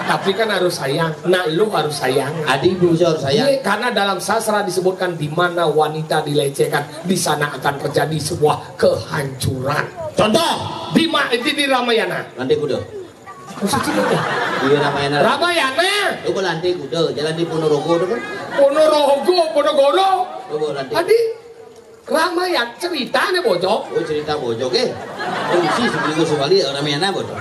Tapi kan harus sayang. Nah, lu harus sayang. Adi ibu harus sayang. Iya, karena dalam sastra disebutkan di mana wanita dilecehkan, di sana akan terjadi sebuah kehancuran. Contoh. Di ma di, di Ramayana. Nanti kuda. Maksudnya apa? Iya Ramayana. Ramayana. Lu kok lantai kuda, jalan di Ponorogo tuh kan? Ponorogo, Ponorogo. Lu kok lantai. Adi Ramayana ceritanya bocok. Oh cerita bocok eh. Oh isi seminggu sekali Ramayana bocok.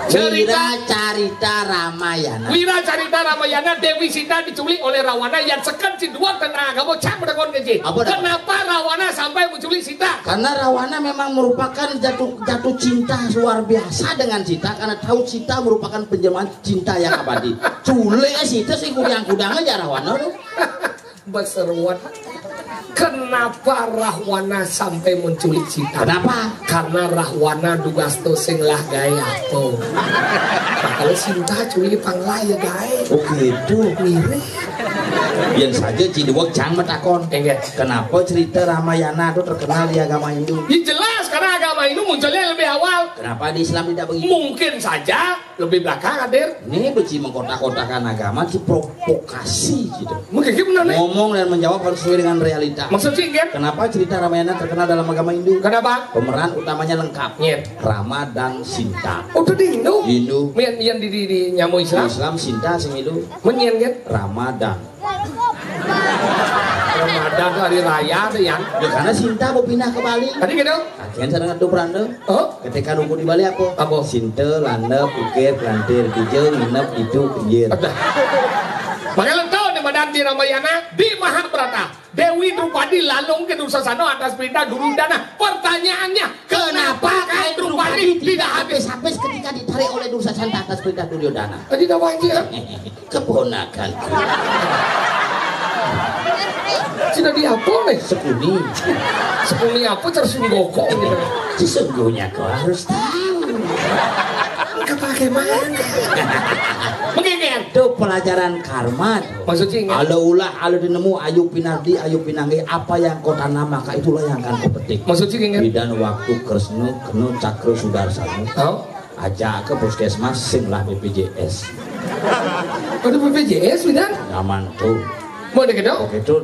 Cerita Wira Carita Ramayana. Wira Carita Ramayana Dewi Sita diculik oleh Rawana yang seken si dua tentang agama cak mendengon keji. Apa dah? Kenapa Rawana sampai menculik Sita? Karena Rawana memang merupakan jatuh jatuh cinta luar biasa dengan Sita karena tahu Sita merupakan penjelmaan cinta yang abadi. Culik Sita sih kudang-kudang aja Rawana tuh. Beseruan. Kenapa Rahwana sampai menculik Sita? Kenapa? Karena Rahwana dugas to sing lah gaya apa? Nah, kalau Sinta culik panglah ya gae. Oh gitu. Mirip. Yang saja Ciduwek cang metakon. Enggak. Kenapa cerita Ramayana itu terkenal di agama Hindu? Ya jelas karena agama Hindu munculnya lebih awal. Kenapa di Islam tidak begitu? Mungkin saja lebih belakang hadir. Ini beci mengkotak-kotakan agama si provokasi gitu. Mungkin gimana nih? Ngomong dan menjawab harus sesuai dengan realita. Maksud sih kan? Kenapa cerita Ramayana terkenal dalam agama Hindu? Kenapa? Pemeran utamanya lengkap. Nyet. Rama dan Sinta. Oh, itu di Hindu? Hindu. Yang, yang di, di, di nyamu Islam? Islam Sinta sing Hindu. Menyen kan? Ramadan. Ramadan itu hari raya tuh ya. Ya karena Sinta mau pindah ke Bali. Tadi gitu. Akhirnya saya dengar tuh Pranda. Oh? Ketika nunggu di Bali apa? Apa? Sinte, landep, ukir, kelantir, hijau, nginep, itu, kenjir. Ada. Makanya lo tahu nih Madan di Ramayana di Mahabharata. Dewi Drupadi lalung ke Dursasana atas perintah Duryudana. Pertanyaannya, kenapa kain Drupadi tidak habis-habis ketika ditarik oleh Dursasana atas perintah Duryudana? Tadi dah wajib. Keponakan. Sudah di apa nih? Sekuni. Sekuni apa tersunggokok gitu. Sesungguhnya kau harus tahu. Kepake mana? Mungkin itu pelajaran karma. Maksudnya kalau ulah kalau dinemu ayu pinardi ayu pinangge apa yang kau tanam maka itulah yang akan kau petik. Maksudnya bidan waktu Kresno kena cakra sudarsana. Oh? Aja ke puskesmas sing lah B P J S. Ada B P J S bidan? Nyaman tuh. Mau deh gitu? Oke tuh.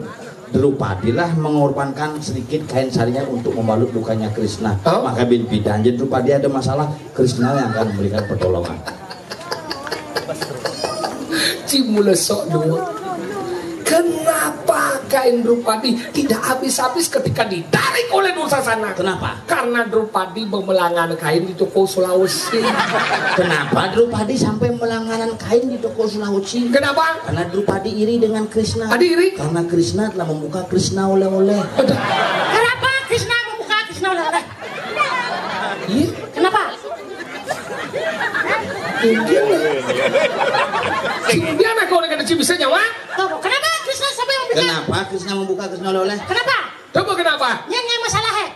Drupadilah mengorbankan sedikit kain sarinya untuk membalut lukanya Krishna. Oh? Maka bin bidan jadi Drupadi ada masalah Krishna yang akan memberikan pertolongan. Cimulesok dua. Kenapa kain Drupadi tidak habis-habis ketika ditarik oleh Dursasana? Kenapa? Karena Drupadi memelangan kain di toko Sulawesi. Kenapa Drupadi sampai memelangan kain di toko Sulawesi? Kenapa? Karena Drupadi iri dengan Krishna. Tadi iri? Karena Krishna telah membuka Krishna oleh-oleh. Kenapa Krishna membuka Krishna oleh-oleh? Iya. Kenapa? Kemudian aku udah kena bisa nyawa. Tuh, kenapa Krishna sampai membuka? Kenapa Krishna membuka Krishna oleh-oleh? Kenapa? Coba kenapa? Yang yang masalah he.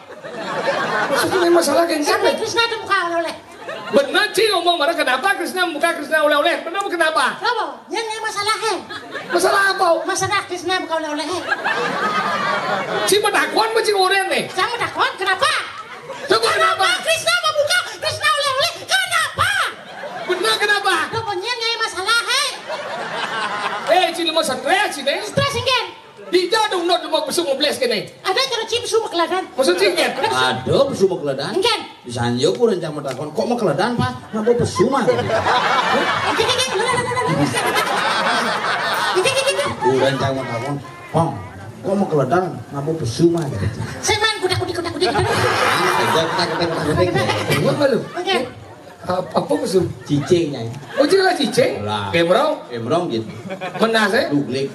Maksudnya yang masalah kayak siapa? Krishna itu buka oleh-oleh. Benar sih ngomong mana kenapa Krishna membuka Krishna oleh-oleh? Benar kenapa? Coba, yang yang masalah he. Masalah apa? Masalah Krishna buka oleh-oleh he. Si metakon apa si orang nih? Saya metakon kenapa? Coba kenapa? Krishna membuka Krishna oleh-oleh kenapa? Benar kenapa? Coba yang yang masalah he. Eh, sini mau stres sini. Stres enggak? Dija ada unut mau pesu ngobles kéné. Ada cara cip pesu makeladan. Maksud cip ya? Ada pesu makeladan. Enggak. Di sanjo ku rencang matakon, kok makeladan, Pak? Ngapa pesu mah? Enggak, enggak, enggak. Enggak, enggak, enggak. Ku rencang matakon, Pong, kok makeladan? Ngapa pesu mah? Saya main kuda-kuda, kuda-kuda gitu. Enggak, tak, tak, tak, tak, tak. Enggak, malu. Enggak. Apa, apa maksud? Cicing, Nyai. Oh, cik lah cicing? Lah. Gembrong? Gembrong gitu. Menase? Duglik.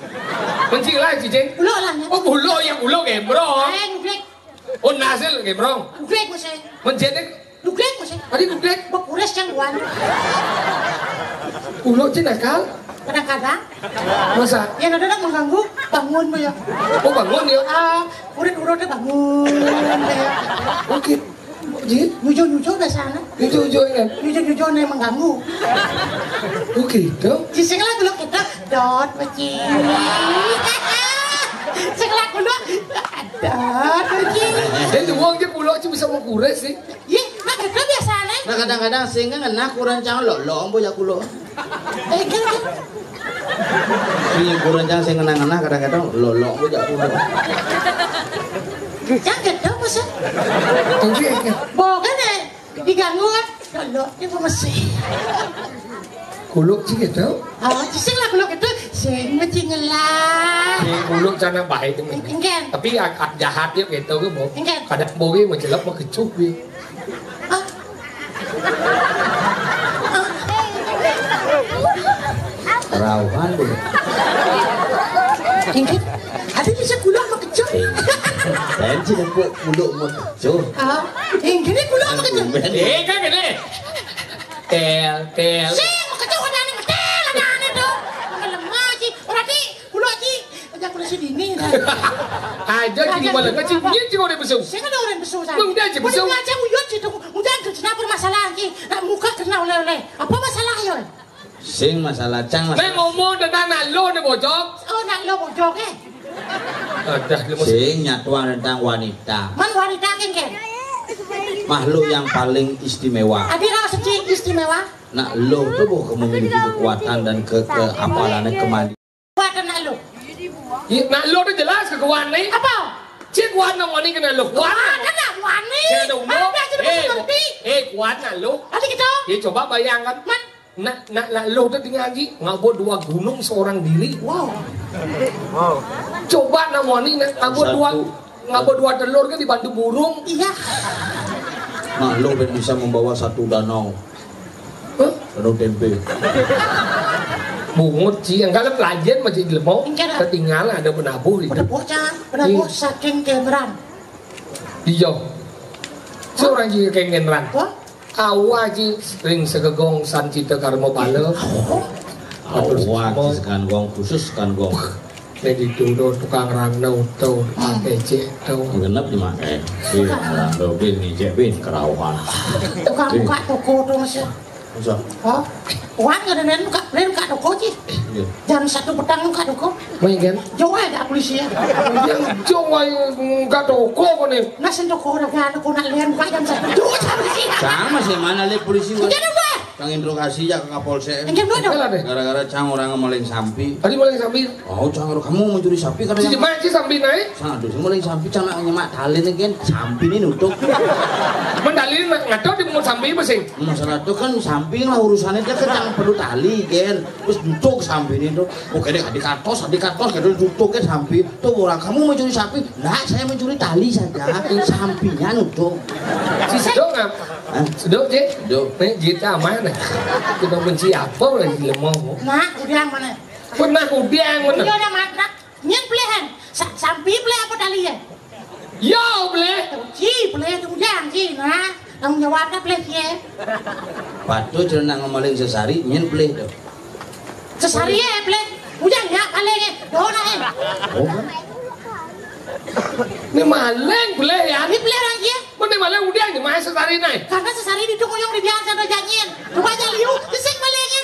Mencik lah cicing? Ulo lah, ya. Oh, ulo, ya, ulo gembrong. Ayo, duglik. Oh, nase gembrong. Duglik, Mas, ya. Mencik dek? Duglik, Mas, ya. Tadi duglik? Bekures yang wan. Ulo cik nakal? Kadang-kadang. Masa? Ya, ada mengganggu, bangun, ya. Oh, bangun, ya? Ah, urat-uratnya bangun, ya. Oke. Ji? Nyujo-nyujo biasanya. Nyujo-nyujo ya? Nyujo-nyujo nih mengganggu. Oh gitu? Sing lah belum kita dot, Beci. Sing lah belum dot, Beci. Jadi uang dia pulau cuma bisa mau kures sih. Ih, nah kita biasanya. Nah, kadang-kadang sing ngenah kurang cang lo, lo ambo ya kulo. Eh, kan, kan. Ini kurang cang sing ngenah-ngenah kadang-kadang lo, lo ambo ya kulo. Cang gedhe, Mas. Enggak, enggak. Bawa kan, eh? Diganggu kan? Lho, lho, ini apa mesti? Kuluk sih gitu. Oh, sing lah kuluk itu, sing mesti ngelah. Sing kuluk sana baik itu. Enggak. Tapi ak-, ak-, jahat ya gitu, Bu. Enggak. Kadang bogi mau jelek, mau kecup ya. Ah. Rauhan deh. Enggak. Ada bisa kuluk mau kecup. Lain sih, Bu, kuluk mau kecup. Ah, enggak, kuluk mau kecup. Eh, kan gini. Tel, tel. Sing, mau kecup ada aneh, tel, ada aneh tuh. Makan lemah, Ci. Ora, Ci. Kuluk, Ci. Aja kuluk sedini, dah. Aja, Ci, gimana? Kan, Ci, dia, Ci, udah besuk. Sing ada orang besuk, sana. Lu udah, Ci, besuk. Udah, Ci, uyut, Ci, tuh. Udah, Ci, kenapa permasalahan, Ci? Nak muka kena oleh-oleh. Apa masalah, Yul? Sing masalah cang, masalah. Neng ngomong tentang nak lo nih, bojok. Oh, nak lo bojok, eh? Adah, lu mesti. Sing nyatuan tentang wanita. Man wanita, kan, kan? Makhluk yang paling istimewa. Ada orang seci istimewa? Nak lo tuh, boh, memiliki kekuatan dan ke-, keapalannya, kemandirian. Kuat nak lo. Iya, nak lo tuh jelas kekuatan nih. Apa? Cik kuat nak wani kena lo. Kuat. Kuat nak wani. Saya ada umur. Ada aja. Eh, ngerti. Eh, kuat nak lo. Ada gitu. Ya, coba bayangkan. Man. Nak, nak, nak lo tuh tinggal lagi. Ngabot dua gunung seorang diri. Wow. Coba nak wani nak ngabot dua, satu. Ngabot dua telur kan dibantu burung. Iya. Nah, lo kan bisa membawa satu danau. Hah? Danau tempe. Bungut, Ci. Enggak lah, pelajaran masih jelema. Enggak lah. Ketinggalan ada penabuh itu. Penabuh, Cang. Penabuh. Iya. Saking kengeran. Iya. Seorang Ci kengeran. Wah? Awak Ci ring segegong san cita karma bala. Oh. Awak Ci sekan gong khusus sekan gong. Nek dituduh tukang randau tu, tukang kecek tu. Genep dimakai. Iya, randau bin, ngicek bin, kerauhan. Tukang buka toko tu, Mas, ya. Masa? Oh, wan ada nen buka, nen buka toko, Ci. Iya. Jam satu petang buka toko. Main kan? Jauh aja polisi ya. Dia jauh aja buka toko kau ni. Nah, sen toko orang kan, aku nak lihat buka jam satu. Jauh aja polisi ya. Sama sih, mana lihat polisi, Mas? Enggak ada, Mas. Kang interogasi ya ke Kapolsek. Enggak ada. Gara-gara cang orang maling sampi. Tadi maling sampi. Oh, cang, kamu mencuri sapi katanya. Ci, main Ci sampi naik. Sangat dosa maling sampi, cang nak nyemak talin kan. Sampi ini nutup. Mendalin ngatur di mau sampi apa sih? Masalah itu kan sampi lah urusannya, dia kan cang perlu tali kan. Terus nutup sampi ini tuh. Oke deh, di kartos, di kartos, kadang nutup kan sampi. Tuh orang kamu mencuri sapi, nah saya mencuri tali saja. Sampinya nutup. Ci sedok nggak? Hah? Sedok, Ci? Sedok. Nih, Ci aman. Kita benci apa lagi lemah? Nak, udah mana? Pernah udah yang mana? Iya, udah, Mak. Nak, nyen pilihan. Sa-, sampi pilih apa tali ya? Yo, pilih. Ci, pilih tu ujang, Ci. Nah, tanggung jawabnya pilih, Ci, ya. Patut cina nak ngemaling sesari, nyen pilih tu. Sesari, ya, pilih. Ujang, ya, paling, ya. Doa, ya. Oh, kan? Ini maling pilih, ya. Ini pilih orang, Ci, ya. Mana maling udah, ini main sesari, nih. Karena sesari di tukuyung di biasa ada janjian. Coba aja liu, sesing maling, ya.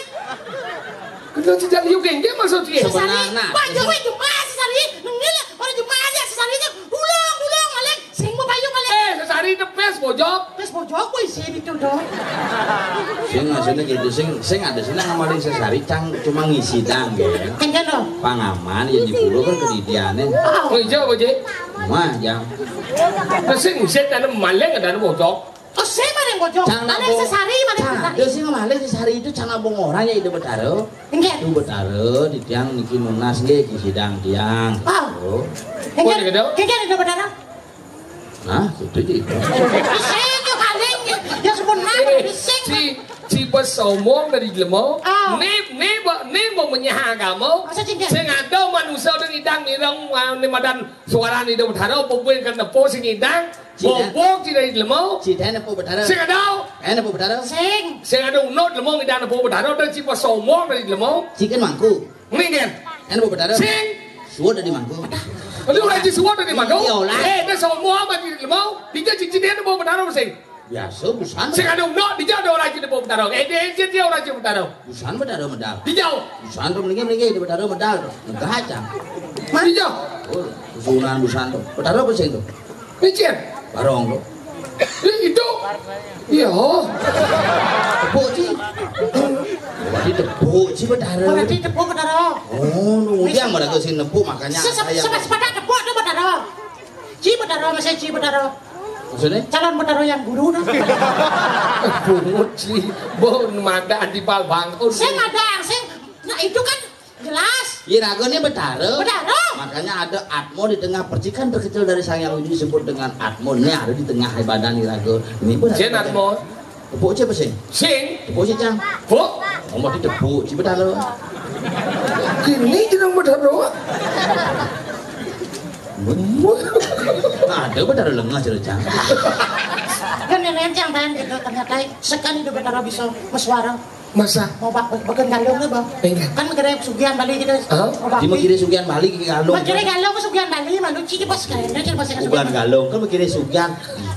Kenal sejak liu gengge maksud dia. Sesari, sebenarnya. Pak Jokowi jemaah sesari, nengil, orang jemaah aja sesari, dulung, dulung, maling, sing mau payu, maling. Eh, sesari the best, bojok. Best, bojok. Jok wis sih itu dong. Sing maksudnya gitu, sing sing ada sing ngamali sesari cang cuma ngisi dang, gel. Enggak dong. Pangaman ya di pulau kan kedidiannya. Oh. Oh, iya, Pak Ji. Mah, jang. Nah, sing ngisi ada maling, ada bocok. Oh, saya mana yang bocok? Cang Mana nabo- sesari, mana yang Cang, sesari? Dia sih ngamali sesari itu cang nabung orang ya ide betara. Enggak. Itu betara di tiang niki nunas nggih di sidang tiang. Oh. Oh. Enggak. Oh, enggak ada. Enggak ada betara. Nah, itu aja itu. Sing yo kaling, ya sebenarnya Eh, sing. Si si bos sombong dari jelema. Ah. Ni ni ba ni ba menyah agama. Masa cinta? Sing ada manusia udah ngidang ngirang ni madan suara ni dah betara apa buin kan nepo sing ngidang. Cina. Bobok cina dari jelema. Cina nepo betara. Sing ada. Eh, nepo betara. Sing. Sing ada unut jelema ngidang nepo betara udah si bos sombong dari jelema. Cikin mangku. Mendingan. Anu bawa betara. Sing. Suwun dari mangku. Aduh, raja suwun dari mangku. Iya, lah. Eh, dia semua apa di mau? Dia cincin dia bawa betara sing. Biasa busan. Sing ada undok, dia ada orang jadi bawa betara. Eh, dia dia dia orang jadi betara. Busan betara medal. Dia jauh. Busan tuh mendingan mendingan di betara medal. Megah aja. Dia jauh. Oh, sunan busan tuh. Betara apa sing tuh? Micin. Barong tuh. Eh, itu. Iya. Tepuk sih. Berarti tepuk sih betara. Berarti tepuk betara. Oh, nunggu yang mereka sih nepuk makanya Sesep- saya. Sepeda tepuk tuh betara. Ci betara masih ci betara. Maksudnya? Calon betara yang guru tuh. Bungut sih. Bon mada di bal bangkun. Saya madang, saya nah itu kan jelas. Iraga ni betara. Betara. Makanya ada atmo di tengah percikan terkecil dari Sang Yang Widi disebut dengan atmo. Ini ada di tengah badan iraga. Ini pun Jen atmo. Tepuk siapa sih? Sing. Tepuk sih cang. Buk. Ngomong di tepuk si betara. Kini jeneng betara. Ada betara lengah cerita cang. Kan nenek cang tanya gitu ternyata sekan itu betara bisa meswara. Masa? Mau pak bagian galung nih bang. Enggak. Kan kira sugihan Bali gitu. Hah? Mau Di bakti. Mengkiri sugihan Bali ke galung. Mengkiri galung ke sugihan Bali malu ciki pas kalian dia pas Bukan sugihan. Galung kan mengkiri sugihan.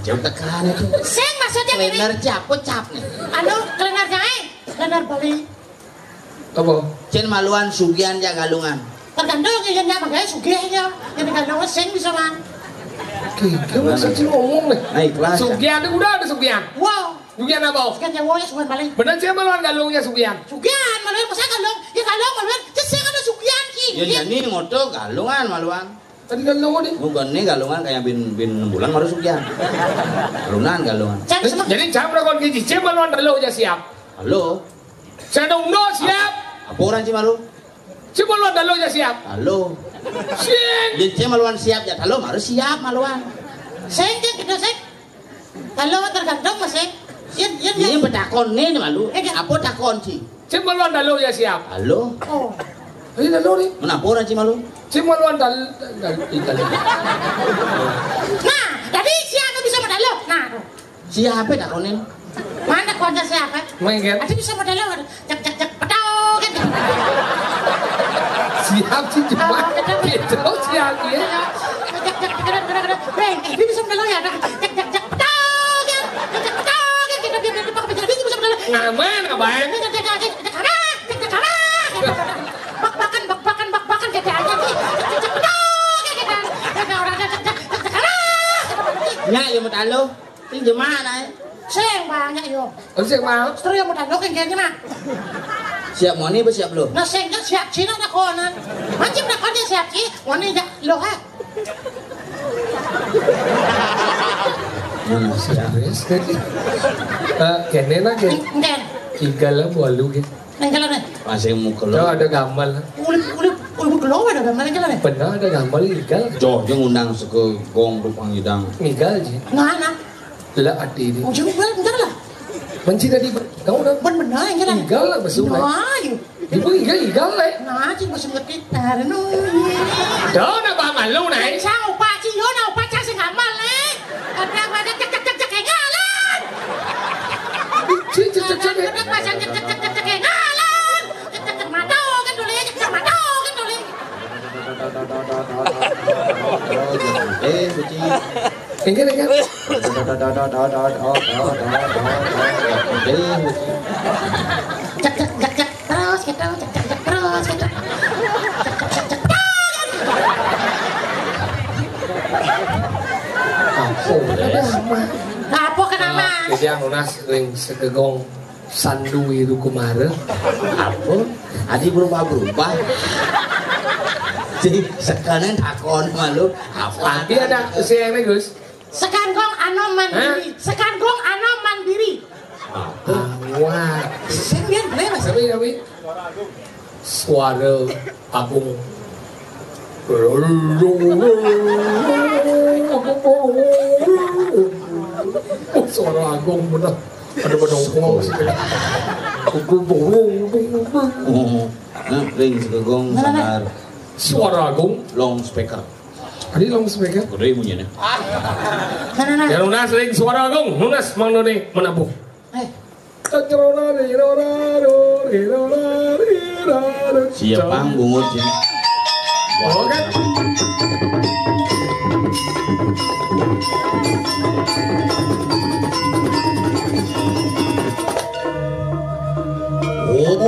Jauh tekan itu. Sing maksudnya gini. Klener cap, apa cap nih? Anu klener jae, klener Bali. Apa? Cen maluan sugihan ja galungan. Tergantung ya yang makanya sugih ya. Yang galung sing bisa mah. Oke, kamu saja ngomong nih. Naik kelas. Sugihan itu udah ada sugihan. Wow. Sugihan apa? Sugihan Jawa ya sugihan Bali. Bener sih maluan galungnya sugihan. Sugihan maluan masa galung? Ya galung maluan. Terus saya kan sugihan ki. Ya jadi ngoto galungan maluan. Tadi galung nih. Bukan nih galungan kayak bin bin enam bulan baru sugihan. Lunan galungan. Jadi jam berapa kau gizi? Cem maluan dulu aja siap. Halo. Saya ada undo siap. Apa orang sih malu? Cem maluan dulu aja siap. Halo. Sing. Dia cem maluan siap ya. Halo, baru siap maluan. Sing kita sing. Kalau tergantung masih. Yen yen Ini yen. Betakon nih malu. Eh, Apa takon sih? Cek maluan dalu ya siap. Halo. Oh. Ini dalu nih. Mana orang sih malu? Cek maluan dal dal dal. Nah, tadi siapa bisa mendalu? Nah, tuh. Siapa takonin? Mana konco siapa? Mengget. Ada bisa mendalu. Cek cek cek petok kan. Siap sih cuma. Gitu siap ya. Cek cek cek cek cek. Weh, ini bisa mendalu ya. Cek cek cek petok kan. Cek cek petok kan. Kita biar biar pakai jadi bisa mendalu. Aman, abang. Cek cek cek cek cek. Bak-bakan, bak-bakan, bak-bakan, kata aja sih. Cek, cek, cek, cek, cek, kata. Kata orang, cek, cek, cek, cek, cek, alah. Nya, ya, mau talo. Sing jemaah, nah, eh. Sing banyak, yo. Oh, sing mau. Seteru ya, mau talo, kan, kayaknya, mah. Siap moni apa siap belum? Nah, sing kan siap Cina, tak konan. Macam tak konan siap Ci, moni jak lo, ha. Mana siap? Serius, kan? Eh, kene na, ke? Enten. Igal lah, walu, ke? Nang jalan, eh. Masih muka lo. Coba ada gambar. Ulip, ulip, ulip, lo ada gambar jalan, eh. Pernah ada gambar igal. Joh, dia ngundang seke gong tu pangidang. Igal je. Nah, nah. Lah, ati ni. Oh, jauh banget, bentar lah. Benci tadi, ber- tahu dah. Ben benar, yang jalan. Igal lah, besul. Nah, yuk. Ibu igal, igal lah. Nah, cik, masih ngerti. Taruh, no. Dah, nak bah malu, nah. Sang upa, cik, yo, nak upa, cak, sing gambar, eh. Kata apa, cek, cek, cek, cek, cek, ngalan. Cik, cek, cek, cek. Kata apa, cek, cek, cek, cek, cek, ngalan. Cek, cek, cek, mata, kan, tulis, cek, cek, mata, kan, tulis. Eh, Suci. Enggak, enggak. Eh, Suci. Cek, cek, cek, cek. Terus gitu, cek, cek, cek, terus gitu. Cek, cek, cek, cek. Apa? Apa kenapa? Jadi yang lunas ring Sekegong Sandu Wiru Kumara. Apa? Adi berubah-berubah. Sing sekarang takon malu. Apa? Tapi ada si ini, Gus. Sekangkong Anom Mandiri. Hah? Sekangkong Anom Mandiri. Apa? Wah. Sing dia, dia, Mas. Tapi, tapi. Suara Agung. Oh, suara Agung bener. Ada pada ngomong sih. Hmm. Nah, ring Sekegong. Nah, nah, nah. Sanar. Suara Agung. Long speaker. Tadi long speaker. Gede bunyinya. Nah, nah, nah. Ya, lunas ring Suara Agung. Lunas Mang Doni menabuh. Eh. Siapa bungut sini? Oke.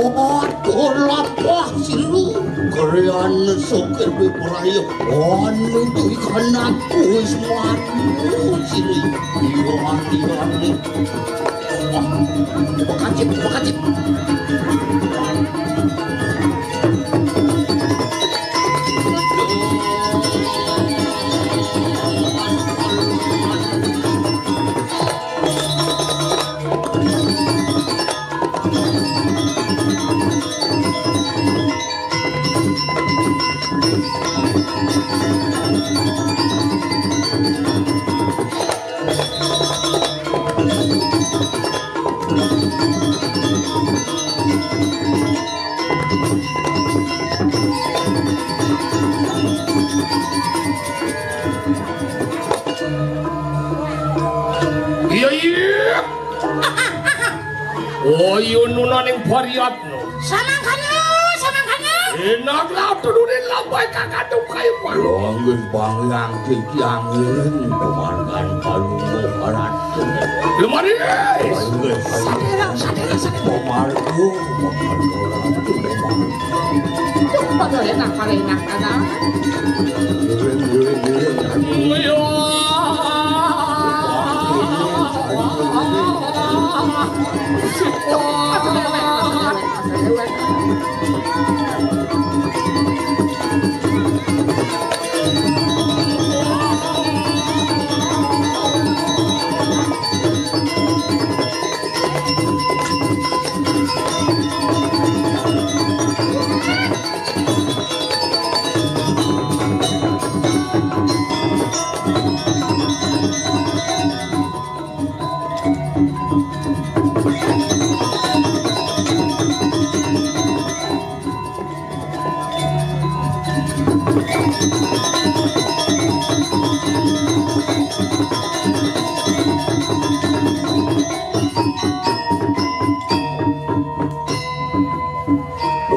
Oh, tuh lapah silu. Kerian sokir beberaya. Anu tuh ikan aku wis mati. Silu. Iya, iya, iya. Bekacit, bekacit. Iya, iya. Oh, iya, nunaning Baryatna. Samangkana, samangkana. Enak lah, turunin lah, baik kakak tuh kayu, Pak. Langgeng bangyang titiang ngiring, pemargan kalungguh ratu. Lemari. Langgeng. Sadera, sadera, sadera. Pemarga, pemarga ratu, pemarga. Tuh, pada enak, pada enak, ada. Ngiring, ngiring, ngiring. Iya.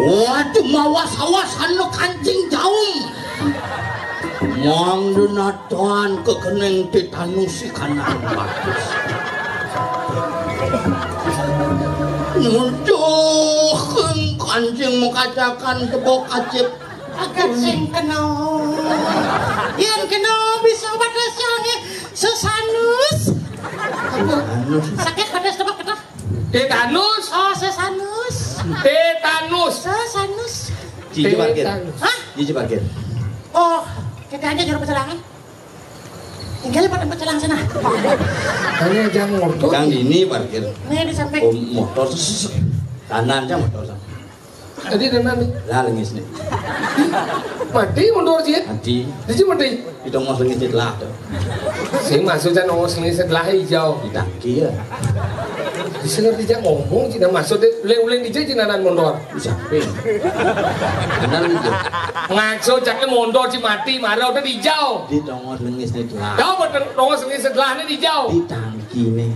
Waduh, mawas-awas anu kancing jaum. Mangda natan kekening tetanus ikanan bagus. Nuduh kancing makacakan tebok kacip. Agat sing kena. Yen kena bisa obat rasane sesanus. Sakit pada tebok kena. Tetanus. Oh, sesanus. Tetanus. Sesanus. Cici parkir. Tetanus. Hah? Cici parkir. Oh, kita aja juru pecalang. Tinggal pada pecalang sana. Hanya jang motor. Kang ini parkir. Nih di samping. Oh, motor. Kanan aja motor. Tadi ada nani? Lah, lengis nih. Mati mundur, Cit. Mati. Di sini mati. Itu mau lengis lah tuh. Sing maksudnya nongos lengis setelah hijau. Di tangki ya. Bisa ngerti aja ngomong, Cina maksudnya uling-uling di Cina nan mundur. Bisa. Benar gitu. Ngaco caknya mundur, si mati, marah udah hijau. Di tongos lengis nih lah. Tahu betul nongos lengis setelahnya hijau. Di tangki nih.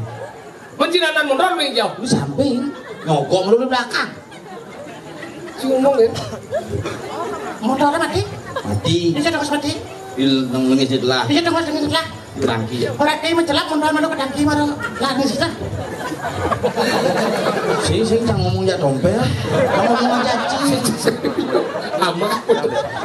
Mencinanan mundur ning jauh. Lu samping. Nyogok mulu di belakang. Si ngomong ya. Motor mati. Mati. Bisa terus mati. Il nang lengis lah. Bisa terus lengis lah. Tangki ya. Ora kayak mencelak motor malu ke tangki malu. Lah, ini sih. Sing sing cang ngomong ya dompet. Kamu ngomong aja cing. Amat.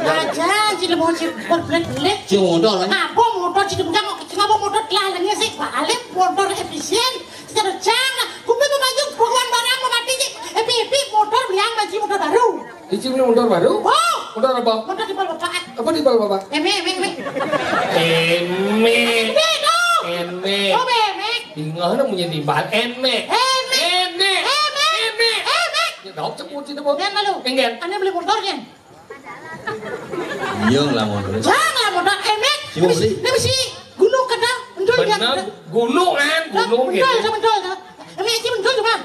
Aja si lemon si berbelit-belit. Si motor. Apa motor si tembang kok ngapa motor lah lengis sih? Balik motor efisien. Kerjang, kumpul memanjung buruan barang mau mati. Epi-epi motor belian baju motor baru. Ici beli motor baru? Oh. Motor apa? Motor di bawah bapak. Apa di bawah bapak? Eme, eme, eme. Eme. Eme dong. Eme. Oh, bemek. Bingung punya timbal. Eme. Eme. Eme. Eme. Eme. Eme. Ya, dok, cemut itu, Bos. Yang lalu. Enggak. Ane beli motor, Jen. Iya lah, motor. Jangan lah, motor. Emek. Si Bos. Ini si gunung kena. Betul ya. Bener. Gunungan, gunung. Betul, betul. Emek, ini betul, Bang.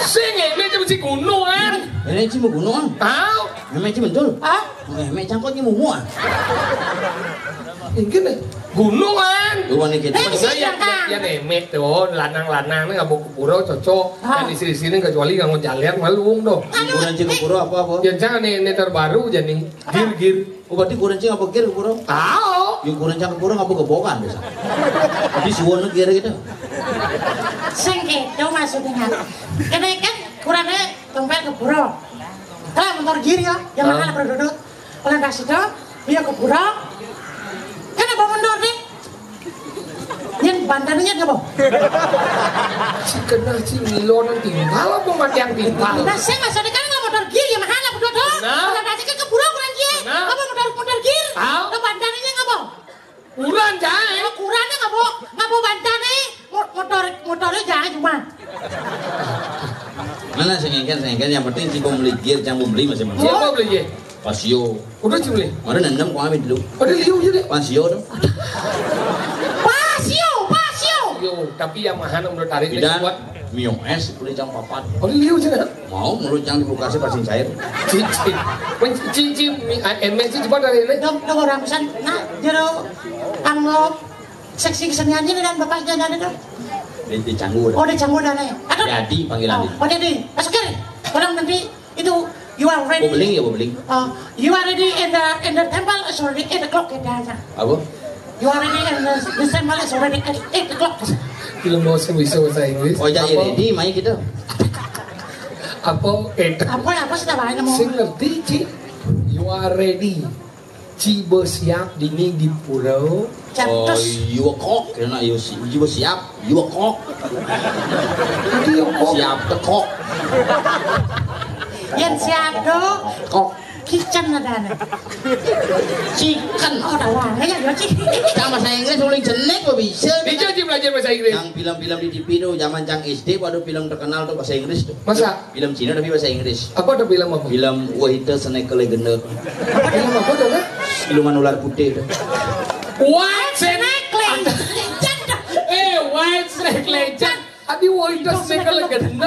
Sing, ini cuma si gunungan. Ini cuma gunungan. Tahu? Emek, ini betul. Ah? Emek, cangkoknya mau muat. Mungkin deh. Gunungan. Gunungan gitu. Eh, bisa ya, ya, ya, nemek tuh, lanang-lanang nih nggak mau ke pura, cocok. Ah. Dan istri-istri ini kecuali nggak mau jalan, malu dong. Anu, kurencing ke pura apa, apa? Ya, jangan nih, ini terbaru, jadi gir-gir. Oh, berarti kurencing apa gir ke pura? Tahu. Ya, kurencing ke pura nggak apa gebokan, bisa. Jadi suwon gir gitu. Sing gitu maksudnya. Kena kan kurangnya tumpel ke pura. Kalau motor gir ya, yang mana pura duduk? Kalau nggak situ, dia ke pura. Kan apa motor nih? Yang bantannya dia, Bang? Si kena si Milo nanti. Kalau mau mati yang timbal. Nah, saya masa dekat nggak motor gir ya, mahal lah, betul dong. Nah. Kalau nanti kan ke pura kurang gir. Nah. Apa motor, motor gir? Tahu. Ke bantannya nggak, Bang? Kurang, Cai. Oh, kurangnya nggak, Bang? Nggak mau bantannya. Mo-, motor, motornya jangan cuma. Mana sengengken, sengengken, yang penting si pembeli gir, yang pembeli masih masih. Siapa beli gir? Pasio. Udah sih beli. Mana nendam kau ambil dulu. Ada liu aja deh. Pasio dong. Pasio, pasio. Yo, tapi yang mahal menurut tarik. Bidan, kuat. Mio es beli jam papat. Oh, liu aja dah. Mau menurut yang dibuka sih pasti cair. Cici. Cici, M S C cepat dari ini. Dong, dong orang pesan. Nah, jero anggo seksi keseniannya dan bapaknya ada dong. Di, di Canggu. Oh, di Canggu dah nih. Aduh. Jadi panggilan. Oh, oh, jadi. Masuk kiri. Orang nanti itu, you are ready. Bubbling ya, bubbling. Uh, you are ready in the, in the temple is already eight o'clock ya, dah. Apa? You are ready in the, the temple is already at eight o'clock. Belum mau sih bisa bahasa Inggris. Oh, jadi apa? Ready, main gitu. Apa? Eh. Apa, apa sih namanya mau? Sing ngerti, Ci. You are ready. Ci bersiap dini di pura. Oh, you a cock, kena you si, you bersiap, you a cock. Tadi you cock. Siap tekok. Yang siap do. Kok. Kitchen ada nih. Chicken. Oh, ada uangnya ya, Ci. Cang bahasa Inggris paling jenek kok bisa. Bisa sih belajar bahasa Inggris. Yang film-film di T V tuh, zaman cang S D, waduh film terkenal tuh bahasa Inggris tuh. Masa? Film Cina tapi bahasa Inggris. Apa tuh film apa? Film Wahita Snake Legend. Film apa tuh, Kak? Siluman ular putih tuh. White Snake Legend. Eh, White Snake Legend. Adi Wahita Snake Legend.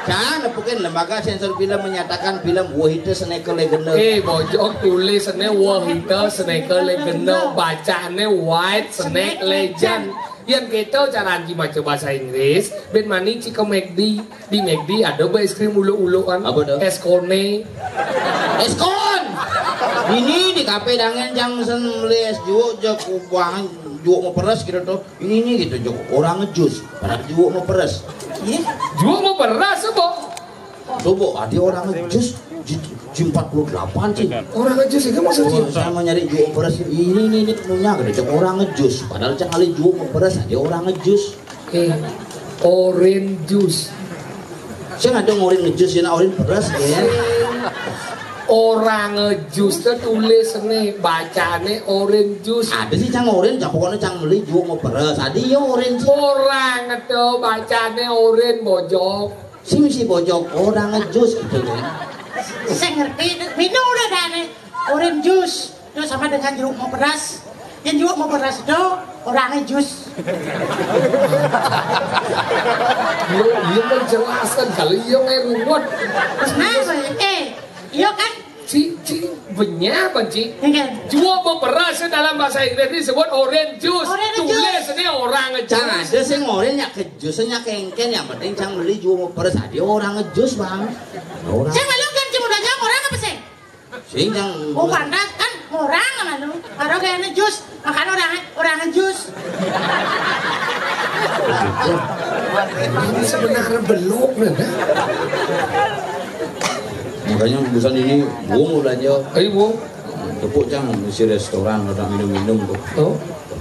Kan, bukan lembaga sensor film menyatakan film Wahita Snake Legend. Eh, bojok tulis ini Wahita Snake Legend. Bacanya White Snake Legend. Yang kita cara anji maca bahasa Inggris, ben mani cika McD. Di McD ada ba es krim ulu-uluan. Apa tuh? Es kone. Es kon. Ini di kafe dangen jang sen beli es juo, jok ubah juo mau peres gitu tuh. Ini, ini gitu, jok orang ngejus. Padahal juo mau peres. Iya. Juo mau peres apa? Coba, ada orang ngejus. Jam empat puluh delapan sih. Orang ngejus itu maksudnya? Oh, saya mau nyari juo peres. Ini, ini, ini punya gitu. Jok orang ngejus. Padahal cang kali juo mau peres, ada orang ngejus. Eh, orange juice. Saya nggak ada ngorin ngejus ya, orange peres ya. Orang ngejus tuh tulis nih, bacane orange juice. Ada sih cang orange, cang pokoknya cang beli juo mau peres. Ada ya orange. Orang tuh bacane orange, bojok. Si misi bojok, orang ngejus gitu kan. Saya ngerti itu. Minum udah dah nih. Orange juice. Itu sama dengan jeruk mau pedas. Yang jeruk mau pedas itu orangnya jus. Iya, iya, menjelaskan kali iya ngeruwet. Nah, eh, iya kan? Ci, ci, benyah apa, Ci? Iya kan? Juo mau pedas dalam bahasa Inggris disebut orange juice. Orange juice. Tulis ini orang ngejus. Cang ada sing ngorin nya kejus, nya kengken, yang penting cang beli juo mau pedas. Ada orang ngejus, Bang. Orang. Saya malu kan, Ci, udah jawab orang apa sih? Sing cang. Oh, pantas kan orang malu. Baru kayaknya jus, makan orang, orang jus. Ini sebenarnya belum nih. Makanya urusan ini, Bung, belanja. Ayo, Bung. Tepuk cang, isi restoran, ada minum-minum tuh. Oh.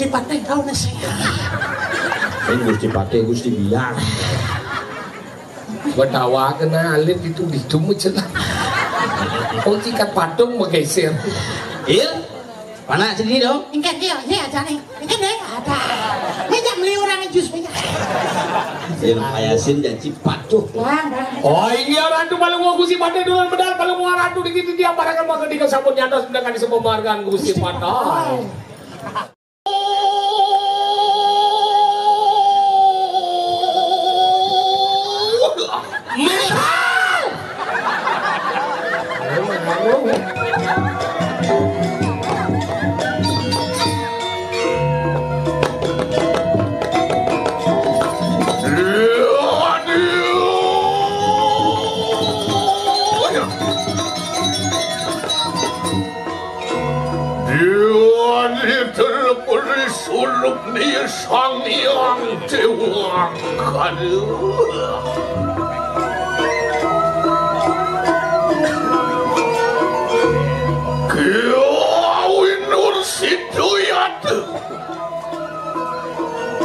Gusti Patih kau nasi. Sing Gusti Patih, Gusti Biang. Betawa kena alit itu ditu celah. Kau tikat patung menggeser. Il, mana sini dong? Engke dia, dia aja nih. Engke deh, ada. Ini jam beli orang jus punya. Il, ayasin janji patuh. Bang, bang. Oh, iya, Ratu Palungguh Gusti Patih duluan benar, Palungguh Ratu dikit dia parakan maka di kesambut nyantos sedangkan di sebuah margan Gusti Patih. Dia ditelepon suluk ni Sang Hyang Dewa Kala. Kiau Inur Siduyata.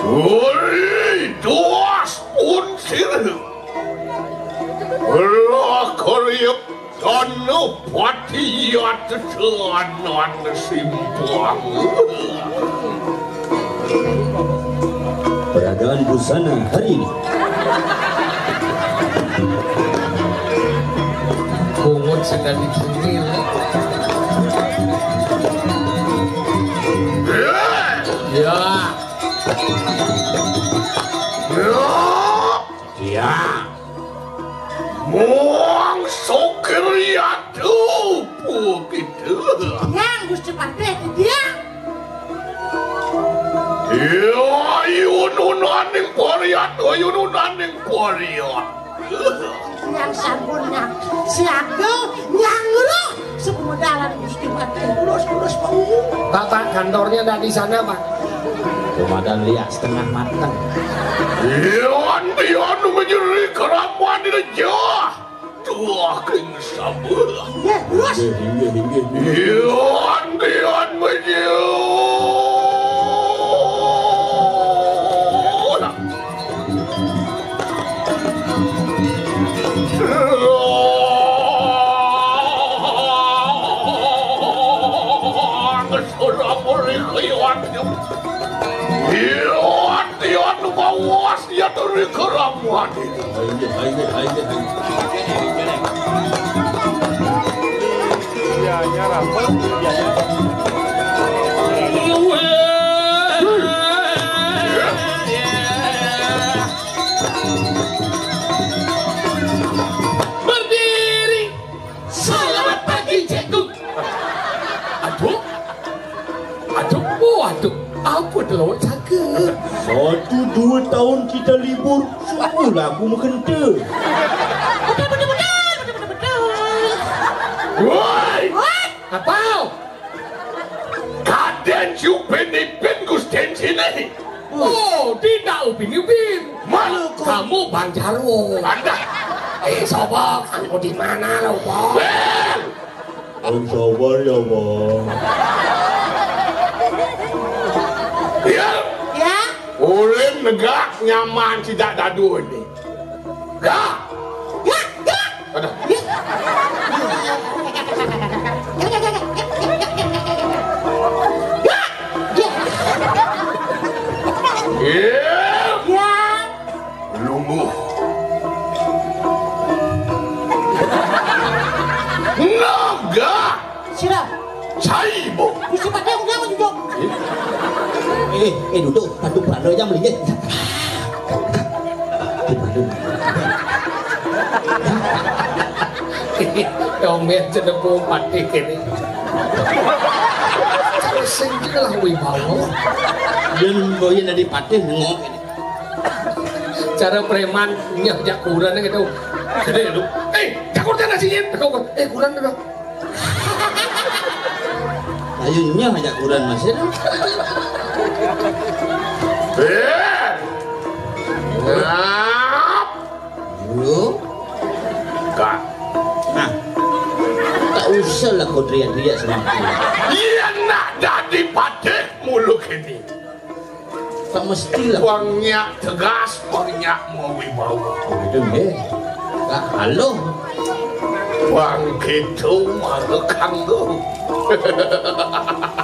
Uri duas pun sirhu. Lah kariep Tanah Pati ya tetenan simpang. Peragaan busana hari ini. Pungut sedang dipanggil. Ya. Ya. Ya. Muang sokir yatu pu kita. Yang Gusti Patih dia. Ya, ayun unaning pariat, ayun unaning pariat. Yang sampun yang siaga, yang roh. Sepemedalan Gusti Patih, lurus-lurus, Pak. Pak, Pak, kantornya ndak di sana, Pak. Komandan lihat setengah mateng. Iwan, Iwan, menjadi keramat di rejah. Tuah keng sabar. Iya, lurus. Inggih, inggih, inggih. Iwan, Iwan, menjadi. Iya, iya, rapet, iya, iya. Berdiri. Selamat pagi, Cikgu. Aduh. Aduh, oh, aduh. Apa tu lawak cakap? Satu dua tahun kita libur, sungguhlah aku mengkenta. Betul, betul, betul, betul, betul, betul. Woi! Woi! Apa? Kaden si Upin Ipin Gusten sini. Oh, tidak Upin Ipin. Malu kau. Kamu Bang Jarwo. Anda. Eh, sobat, kamu di mana lo, Bang? Bang! Bang, sabar ya, Bang. Ya. Ya. Ulin negak nyaman tidak dadu ini. Gak. Gak, gak. Ada. Iya. Ya. Lungguh. Nah, Gak. Sira. Saibu. Gusti Patih, aku jangan juga. Eh, eh, duduk. Padu pranda aja melihat. Dombel cedepu Patih ini. Sing jelas wibawa. Dan boyin dari Patih nengok ini. Cara preman nyah jak kuran gitu. Jadi lu, eh, jakur tanah sini. Eh, kuran dulu. Ayo nyah jak kuran masih. Eh. Ngap. Lu. Kak. Nah. Tak usah lah kau teriak-teriak sama aku. Iya nak dadi Patih mulu kini. Tak mestilah. Wong nyak tegas, wong nyak mau wibawa. Oh, gitu, eh. Tak halus. Wong gitu, malu kanggo.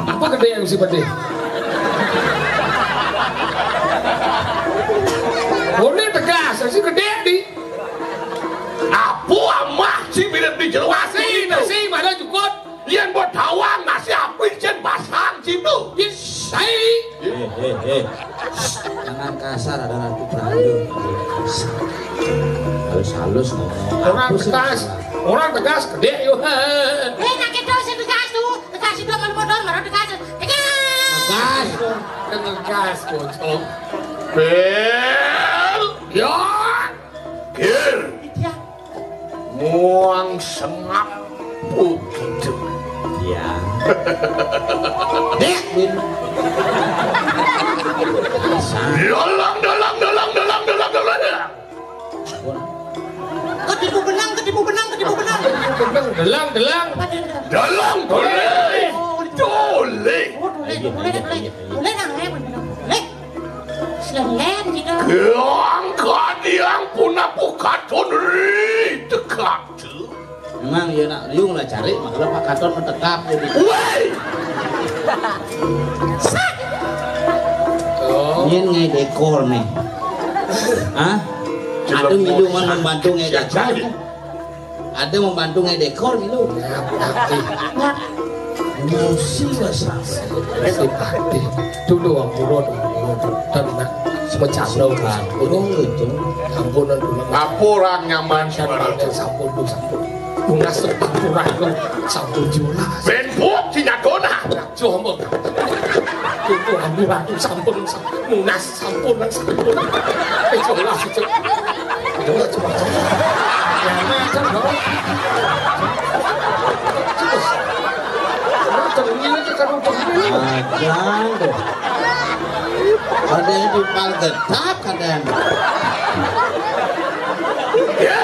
Apa gede yang si Patih? Boleh tegas, si gede di. Apa amah si mirip di jeruasi itu? Nasi, mana jukut? Yen mbok dawang nasi api jen basang situ. Yen sai. Eh, eh, eh. Jangan kasar, ada Ratu Pranda. Halus-halus ngomong. Orang tegas, orang tegas gede yo. Eh, nak kita sing tegas tu. Tegas itu malu modal, malu tegas. Tegas. Tegas. Tegas, bocong. Bel. Yo. Gir. Iya. Muang sengap begitu. Iya. Dek, Win. Dalang, dalang, dalang, dalang, dalang, dalang. Ketipu benang, ketipu benang, ketipu benang. Delang, delang. Apa dia? Dalang, boleh. Oh, boleh. Boleh. Oh, boleh, boleh, boleh. Boleh, nang, eh, boleh. Boleh. Selem gitu. Yang kadiang pun aku katon ri tekak tu. Memang ya nak liung lah cari, makanya Pak Katon mentekap jadi. Woi. Oh. Ini ngai dekor nih. Hah? Ada minuman membantu ngai dekor. Ada membantu ngai dekor gitu. Ngap, ngap. Emosi lah, Sas. Itu hati. Dulu ampun, ampun. Tenang. Semacam lo, ampun. Oh, gitu. Ampun, ampun. Apa orang nyaman, sampun, sampun, sampun. Lunas, sampun, sampun, sampun, jelas. Ben buk, tidak guna. Coba. Itu ampun, ampun, sampun, sampun. Lunas. Sampun, sampun. Eh, coba, coba. Coba, coba. Ya, macam dong. Terus. Terus, terus, ini tuh, terus, terus. Ada tuh. Ada yang timpal getap, kadang. Ya.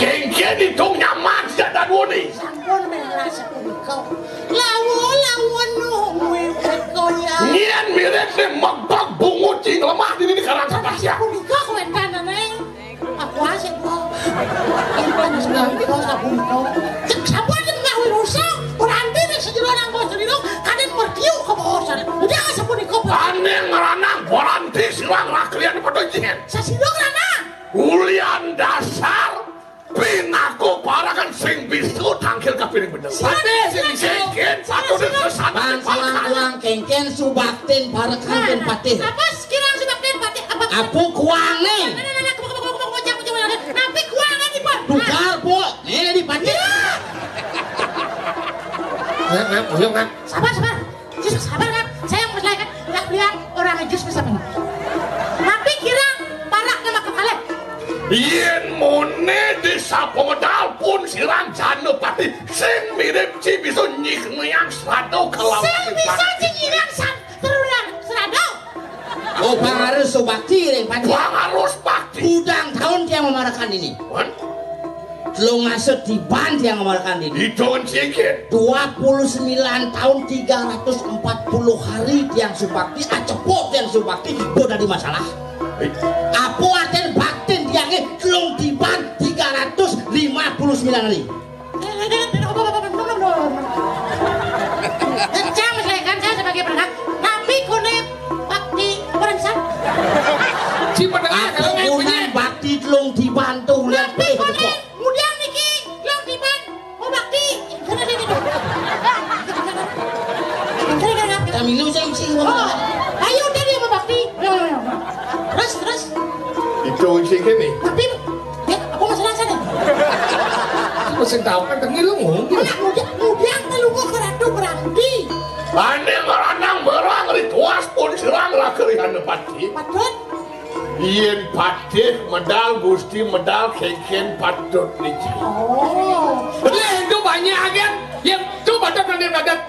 Kengken itu nyaman, tidak ada dua nih. Sampun, melas, sampun, kau. Lawon, lawon, no, mewek, koya. Yen mirip nih megbag bungut sing lemah di, di karang sampah sia. Punika kowe tanane. Aku asik, Bu. Yen panas punika, sabun kok. Cek sabun yen ngawi rusak, ora enti nek sejero nang bos dino, kaden mertiu ke bos. Udah sabun kok. Ane ngranang boranti silang laklian padha jihen. Sasira ngranang. Ulian dasar pinaku parakan sing bisa tangkil kapining bener. Sate sing bisa. Kengken satu desa satu. Bang, salam tuang kengken subaktin parakan ten patih. Apa sekirang subaktin patih? Apa? Apa kuange? Nah, nah, nah, nah, kebuk, kebuk, kebuk, kebuk, kebuk, kebuk, kebuk. Napi kuange iki, Pak? Tukar, Bu. Nih, di patih. Iya. Ngap, ngap, ayo, ngap. Sabar, sabar. Jus sabar, Kak. Saya yang menyelesaikan. Nggak bilang orang jus bisa benar. Tapi kira parak nama kepala. Yen mone desa pemedal pun silang jana pati sing mirip ci bisa nyik nyang srado kelawan. Sing bisa ci nyirang san terulan srado. Oh, Bang Arus Subakti, Ring Pati. Bang Arus Bakti. Udang tahun dia memarakan ini. Wan? Telung asa tiban tiang ngamarkan dini. Hitungan singkir. Dua puluh sembilan tahun tiga ratus empat puluh hari tiang subakti, acepok tiang subakti, bo dadi masalah. Eh. Apa artin baktin tiangnya telung tiban tiga ratus lima puluh sembilan hari? Kencang, saya kan, saya sebagai penengah. Tapi kone bakti orang san. Si penengah. Apa kalau nggak punya bakti telung tiban tuh, lihat. Tapi kone kemudian niki telung tiban. Itu sing kene. Tapi, ya, apa masalah sana? Apa sing tau kan tengil lu ngomong gitu? Anak muda, muda telu kok Ratu Beranti. Ane maranang barang rituas pun sirang lah kerihana pati. Patut. Yen patih medal Gusti medal kengken patut niki. Oh. Yen itu banyak agen, yen itu patut nanti patut.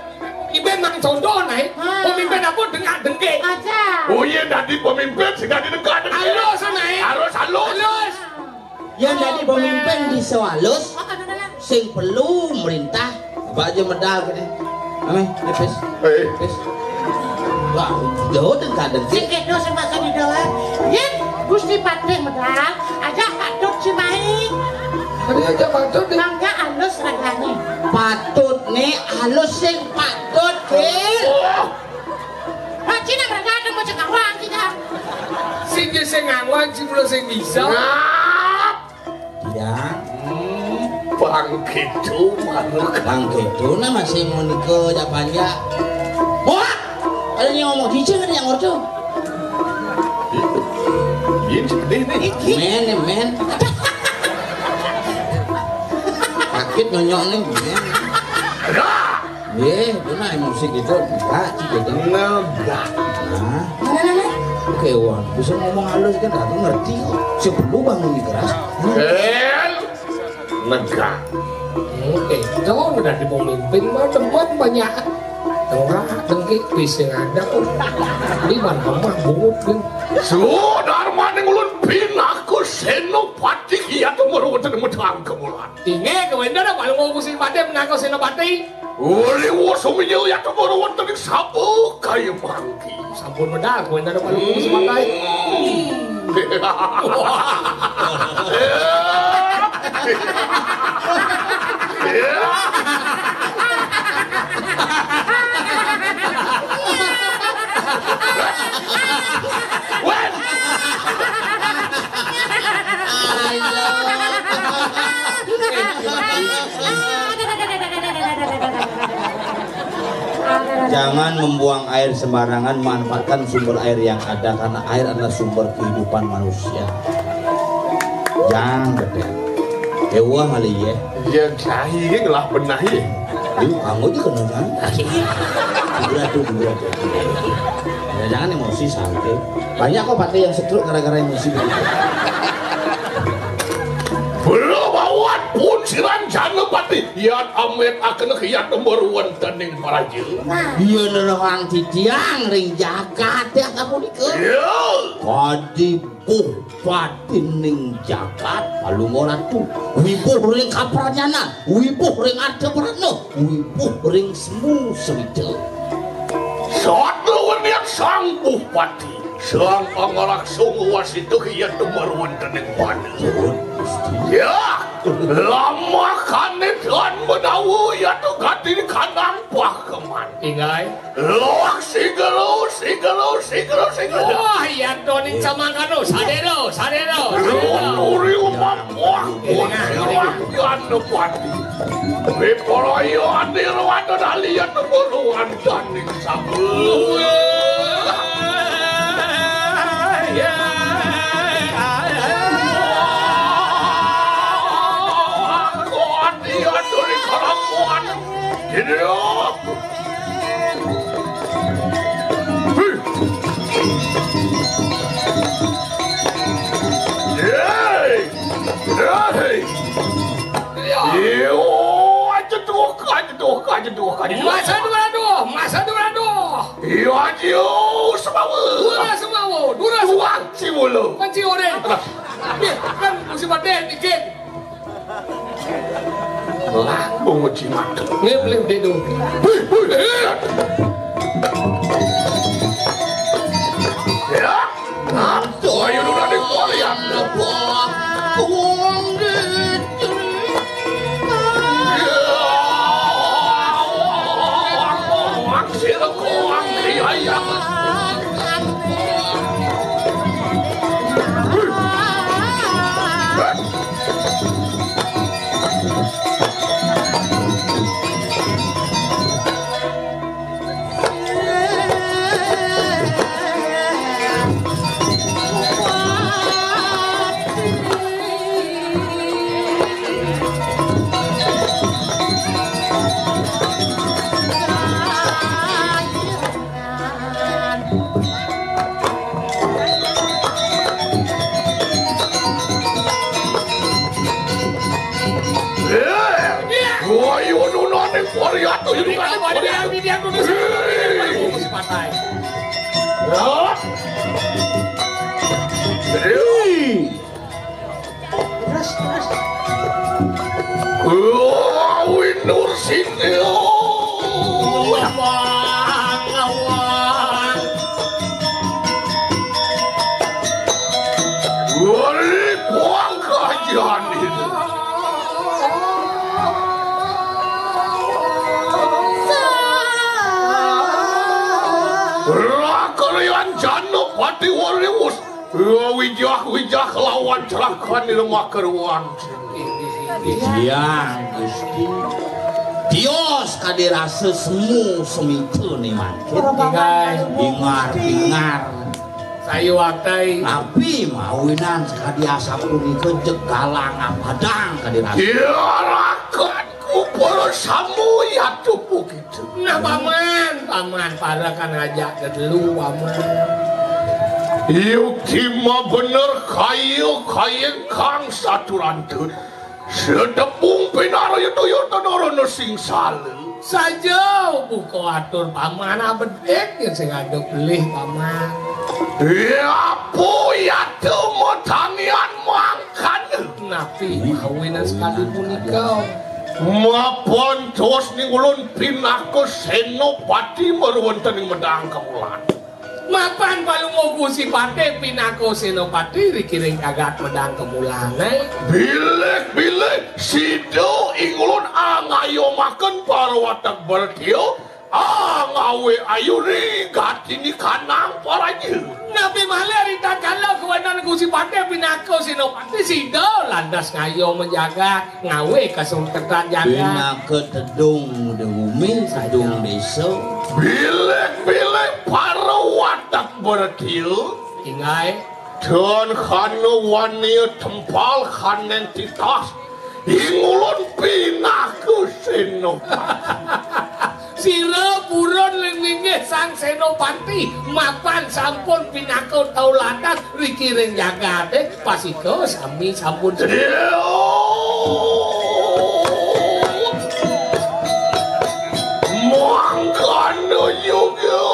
Iben nang contoh naik, pemimpin aku dengak dengke. Aja. Oh iya, dadi pemimpin sing dadi dengak dengke. Alus naik. Harus halus. Halus. Yang dadi pemimpin bisa halus, sing perlu merintah, baca medal kene. Ame, pis. Eh. Pis. Wah, jauh dengak dengke. Sing kedo sing maksud di doang. Yen Gusti Patih medal, aja patut si mai. Tadi aja patut nih. Mangga alus ragane. Patut nih alus sing patut, Bil. Wah, Cina mereka ada mau cekawang kita. Sing dia sing ngawang, sing belum sing bisa. Ngap. Ya. Hmm, bangkitu, manuk. Bangkitu, nah masih mau nikah, ya, panjang. Wah! Ada yang ngomong, "Di sini ada yang ordo." Ini sedih nih. Men, men. Sakit nyonyok nih, men. Ada. Ye, itu nah emosi gitu. Enggak, gitu. Enggak. Nah. Oke, wah, bisa ngomong halus kan, aku ngerti kok. Sebelum bangun di keras. Eh, negak. Oke, kalau udah di pemimpin mah teman banyak. Tengah, dengki, pising ada kok. Di mana mah bungut kan. Sudarmaning ulun pinaku senopati kiat meruweten medang kemulan. Inggih, kawéntenan Palungguh Gusti Patih minangka Senopati. Uli wusum iya yata para wonten ing sabu kaya mangki. Sampun medal, kawéntenan Palungguh Gusti Patih. Wes. Jangan membuang air sembarangan, manfaatkan sumber air yang ada, karena air adalah sumber kehidupan manusia. Jangan gede. Ewa kali ya. Iya, cai ini ngelah benahi. Ini kamu juga kena kan? Berat tuh, berat. Ya, jangan emosi, santai. Banyak kok pakai yang stroke gara-gara emosi begitu. Belum awat pun siran jana pati. Yat amit akan kiyat meruan tening praja. Iya, lelawang titiang ring jagat ya kapunika. Iya. Kadi Buh patining jagat, Palungguh Ratu. Wibuh ring kapranyanan, wibuh ring arta pratna, wibuh ring semu sawitra. Satluwun yang Sang Buhpati, Sang Anggaraksa ngwasita kiyat tumar wonten ing wana. Suhun, Gusti. Ya, lamakane tan menawa yatu gati kanang pakeman. Inggih. Loh, sigelo, sigelo, sigelo, sigelo. Wah, iya to ning samangkano, sadero, sadero, sadero. Nuri umam, wah, wah, wah, wah, wah. Wiporaya anira wadon aliyan puluhan daning sabu. Wah, iya. Wah, iya, nuri kalampuan. Gini, oh. Hei! Hei! Yo, ajeduh, ajeduh, ajeduh, ajeduh. Masa dua aduh, masa dua aduh. Yo, ayo, semawa. Dura semawa, dura semawa. Tuang si mulu. Kunci orek. Kan musim paten dikit. Langkung jimat. Ngip-lip dedu. Hui, hui, eh. Ya. Ayo, udah dikuliah. Wong di. Ya. Wong sira kuang di ayam. Hei. Terus, terus. Wah, Winur Sitio. Wah, wah, wah. Wari pangkajan itu. Rakalian Janapati Wariwus. Wijah-wijah lawan cerakan di rumah keruan. Iya, Gusti. Tios kadi rasa semu semita ni mangkin. Ingai. Ingar, ingar. Sayu atai. Tapi mawinan sakadi asapunika jeg galang apadang kadi rasa. Iya, rakan. Kupara samu yatu pukitu. Nah, Paman, Paman, para kan ngajak kedelu, Paman. Yukti ma bener kaya kayeng kang saturanta. Sedepung pinara yata yata narana singsala. Saja buka atur, Paman, abedik ya sing ada pelih, Paman. Ya, apa yata matangian mangkana? Napi mawinan sakadi punika? Mapan tos ning ulun pinaka senopati maruwentaning medang kemulan. Mapan palungguh Gusti Patih pinaka senopati rikiring jagat medang kemulan, eh? Bilik-bilik sida ing ulun angayomaken para watek bertio. Ah, ngawe ayu ri gatini kanang paraja. Napi malih ritatkala kawanan Gusti Patih pinaka senopati sida lantas ngayo menjaga ngawe kasurtetan jagat. Pinaka tedung de gumi, tedung desa. Bilik-bilik para watek bertio. Ingai. Dan kana wania tempal kanen titas. Ingulun pinaka senopati. Sira purun ling linggih Sang Senopati, mapan sampun pinaka tauladan rikiring jagate, pasika sami sampun. Mangkana juga.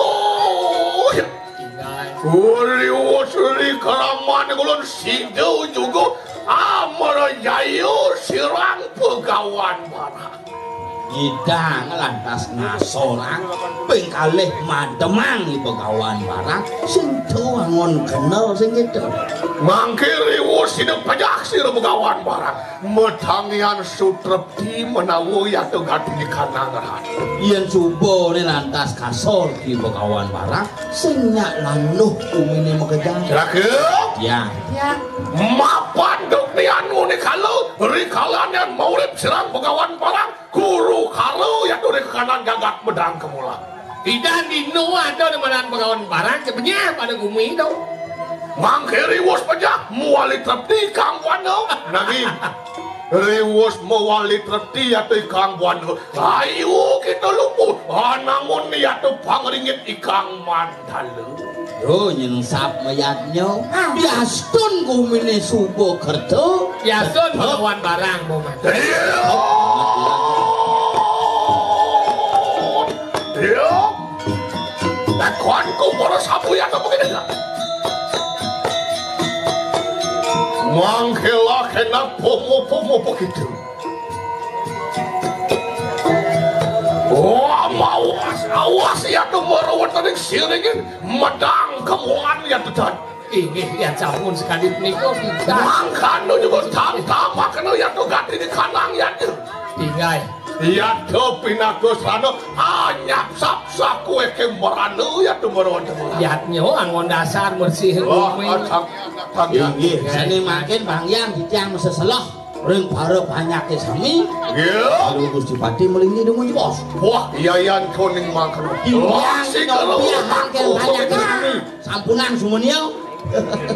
Uli usuli keraman ulun sida juga amrayaya sirang pegawan barang. Ngidang lantas ngasorang ping kalih mademang i pegawan barang sing tuangon kenal sing gitu. Mangke riwus sida pajak sira pegawan barang. Metangian sutrepti menawa yata gati di kanang rahat. Yen subane lantas kasor ki begawan barang, sing nyak lanuh umine makejang. Celaka. Ya. Ya. Mapan duk ni anu ni kala, rikalanan maurip sirang begawan barang, guru kala yata di kanang jagat medang kemulan. Pidan dino ada di manan begawan barang, kebenyah pada gumi tu. Mangke riwus pejah, muali trepti kang buana. Nanging, riwus muali trepti yata ikang buana. Ayu kita luput, anangun yata pangringit ikang mandala. Yo, nyengsap mayatnya. Ah. Yastun gumine suba kerta. Yastun begawan barang, Boman. Iya. Iya. Takonku para sapu ya apa kene. Mangkela kena pomo-pomo begitu. Wah, mawas, awas ya tuh mara wonten ing siringin medang kemuan ya tetan. Inggih, yen sampun sekali punika kita. Mangkana nyuwun tamtamaken yata gati di kanang yata. Inggih. Yata pinaka srana anyap sap saku eke merana yata meron. Yatnya anggon dasar bersih. Wah, bumi. Inggih, sane mangkin pangyang titiang meseselah ring para panyake sami. Nggih. Lalu Gusti Pati melinggi dungu jebos. Wah, iya yan koning mangkana. Wah, sing nyobiah mangkin panyake sami. Sampunang sumenia.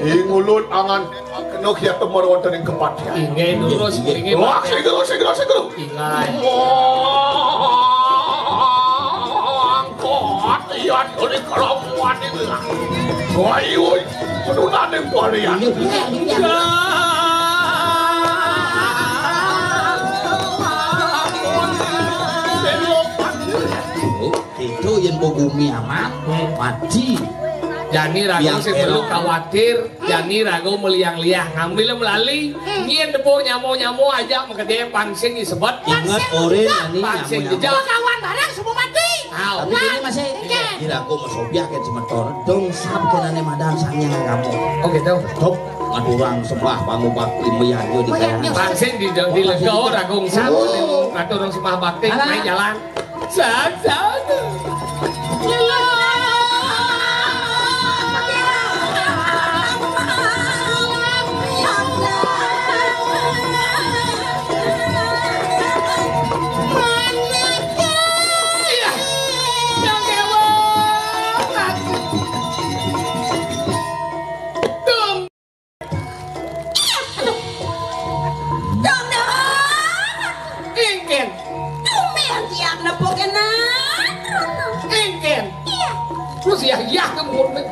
Ing ulun angan kena kiat temor wonten ing kepatihan. Inggih, lurus, inggih. Wah, sing lurus, sing lurus, sing lurus. Inggih. Wah, angkot, iya, duli keramuan ini lah. Wah, iya, woi, penunane kualian. Inggih, inggih, inggih. Itu yang begumi amat, mati. Jani rago sing perlu khawatir, jani rago meliang-liang, ngambil melali, nyén debo nyamo-nyamo aja makadé pang sing disebut. Inget orin jani nyamo-nyamo. Kawan bareng semua mati. Tapi ini masih di rago masobiah kén semeton. Dong sab kénané madan sanghyang kamu. Oh gitu. Stop ngaturang sembah pangubakti mayan yo di kayangan. Pang sing di di lega rago sab ngaturang sembah bakti main jalan. Sat, sat. Iya, yang dewa. Tung. Iya, aduh. Dong, dong. Éngkén. Tumbén tiang nepukin atrun. Éngkén. Iya. Terus ya, ya, kemurni.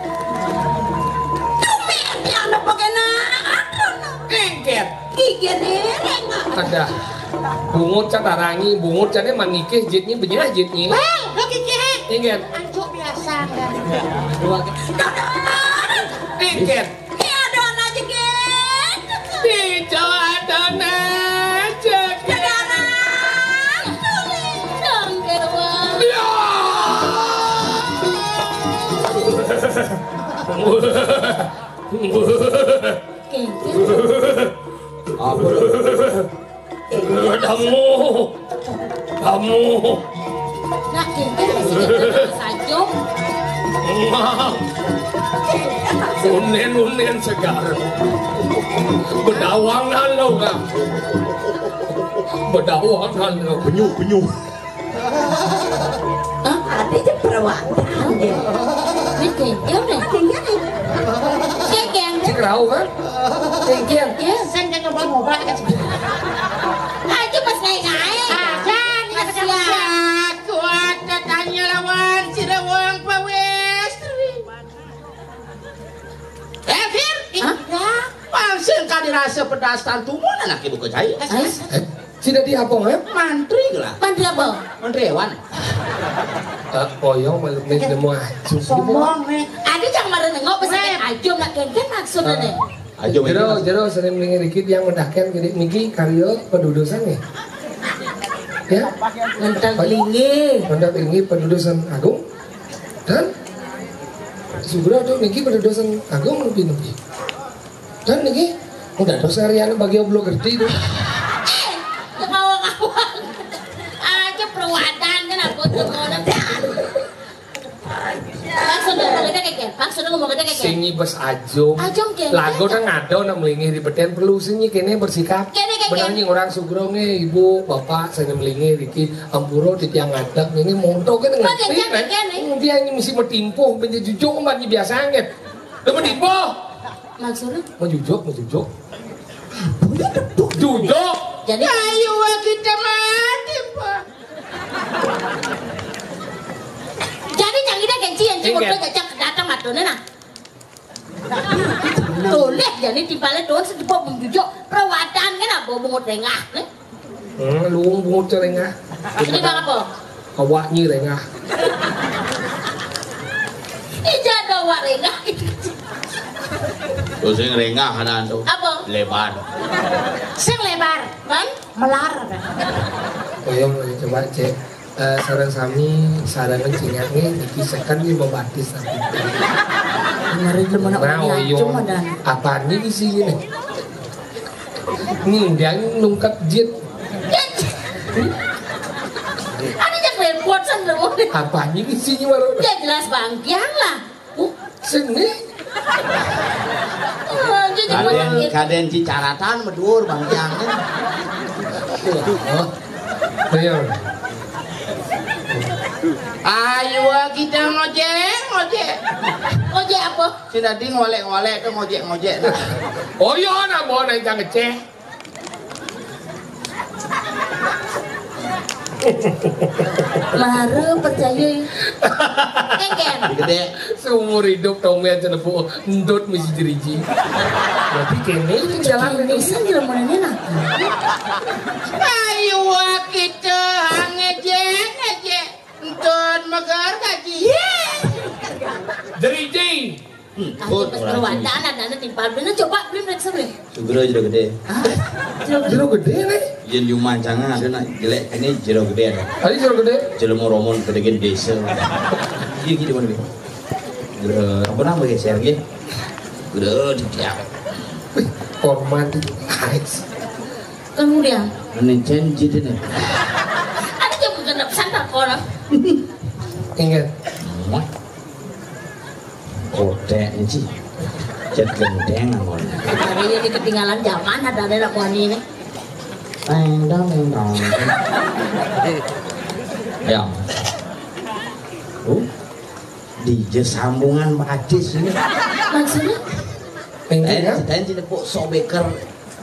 Tumbén tiang nepukin atrun. Éngkén. Gigir iring. Ada. Bungut can arangi, bungut can emang ngikih jitnya, benyah jitnya. Wéh, lo kikih. Éngkén. Anjuk biasa, kan? Dong, dong. Éngkén. Ki adonan aja, gén. Ki adonan aja, gén. Adonan. Dong, gén, wah. Ya. Gén, gén. Apa? Kamu, kamu. Nak, kéngkén masih kéngkén saja. Enggak. Unen-unen segar. Bedawangan lo, Kak. Bedawangan lo. Penyu, penyu. Hah? Ada aja perawatan, ya. Ini kéngkén, deh. Kéngkén, deh. Kéngkén. Cik rau, kan? Kéngkén. Iya. Saya nggak nyoba-nyoba, kan. Aja pas naik-naik. Ada, nih, ada. Kuat, kuat, katanya lawan si Rewang Pawestri. Eh, Fir? Hah? Iya. Pang sing kadi rasa pedas tantu mun anak ibu kejai. Eh, si dadi apa, eh? Mantri lah. Mantri apa? Mantri hewan. Eh, koyong malu nih nemu aja. Sombong, nih. Ada yang marah nengok pesan aja nak kéngkén maksudnya, nih. Aja jero, jero sering melingir dikit yang mendahkan gini niki karyo pedudusan nih. Ya? Mentang lingi. Mentang lingi pedudusan agung. Dan Sugro tuh niki pedudusan agung lebih-lebih. Dan niki udah dosa Rian bagi oblo gerti itu. Eh, kawang-kawang. Aja perawatan kan aku tuh orang. Maksudnya ngomong gede kéngkén? Maksudnya ngomong gede kéngkén? Sing nyibes ajum. Ajum kéngkén. Lagu kan ngado nak melingih di beten perlu sing nyi kéné bersikap. Kéné kéngkén. Bener nyi orang Sugro nge, ibu, bapak, sing melingih riki ampura titiang ngadeg nyi monto kan ngerti kan? Dia nyi mesti metimpuh, menjejujung, omat nyi biasa nget. Udah metimpuh. Maksudnya? Menjujuk, menjujuk. Apa ya, duduk? Jujuk. Jadi ayo kita mati, Pak. Jadi, cang ida gén ci, yang ci. Iya, waktu gén. Ngajak datang adonan, nah. Tuh, leh, jadi timpalnya doang sedepok menjujuk. Perawatan kan apa, bungut rengah, nih? Hmm, lu bungut rengah. Ini bang apa? Awaknya rengah. Ini jangan bawa rengah. Tuh, sing rengah ada tuh. Apa? Lebar. Sing lebar, kan? Melar. Koyong, coba cek. Eh, sareng sami, sareng cingak nih, niki seken nih membatis tapi. Kemarin lu mana nah, orang oyong. Cuma dan apa nih isinya nih? Nih, dia nungkep jit. Ada jak repot san lu. Apa nih isinya baru? Ya jelas bangkiang lah. Oh, sini. Oh, jadi kaden, kaden cicaratan medur bangkiang. Oh, ayo. Ayo kita ngojek, ngojek. Ngojek apa? Si Nadi ngolek-ngolek tuh ngojek-ngojek. Oh iya, nak bawa naik ngecek. Mara percaya. Kéngkén. Gedé. Seumur hidup Tommy aja nepu entut mesti jeriji. Berarti kéné itu jalan ini. Ini sih jalan mana ini, nah? Ayo kita ngejek, ngejek. Entut megar kaji. Iya. Jeriji. Put, wis ora berwadah, anaknya timpal. Bener, coba beli, periksa beli. Sugra jero gedé. Ah, jero gedé. Jero gedé, nih? Yén di rumah jangan ada nak jelek ini jero gedé ada. Tadi jero gedé. Jelema romon gedé désa. Iya gitu mana, Bi? Jero, apa nama ya, Sergei? Jero di dia. Wih, hormat itu. Ais. Kemudian. Ini janji deh, nih. Ada jam genep santak orang. Ingat. Muah. Kotek sih. Jet gendeng amun. Hari ini ketinggalan zaman ada ada lakuan ini. Teng dong, teng dong. Ya. Oh, di je sambungan Pak Adis ini. Maksudnya? Eh, ya? Cetain sini, Pok, sobeker.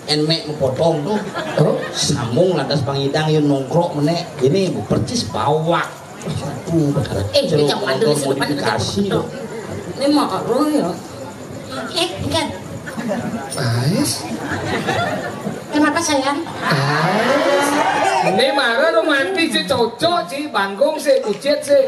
Enmek mepotong tuh. Oh? Sambung lantas pangidang yun nongkrok menek. Ini percis bawak. Aduh, eh, kacang ada di sini, modifikasi tuh. Ini mah ya. Eh, kan. Ais. Kenapa, sayang? Ais. Ini marah romantis sih, cocok sih, bangkung sih, kucit sih.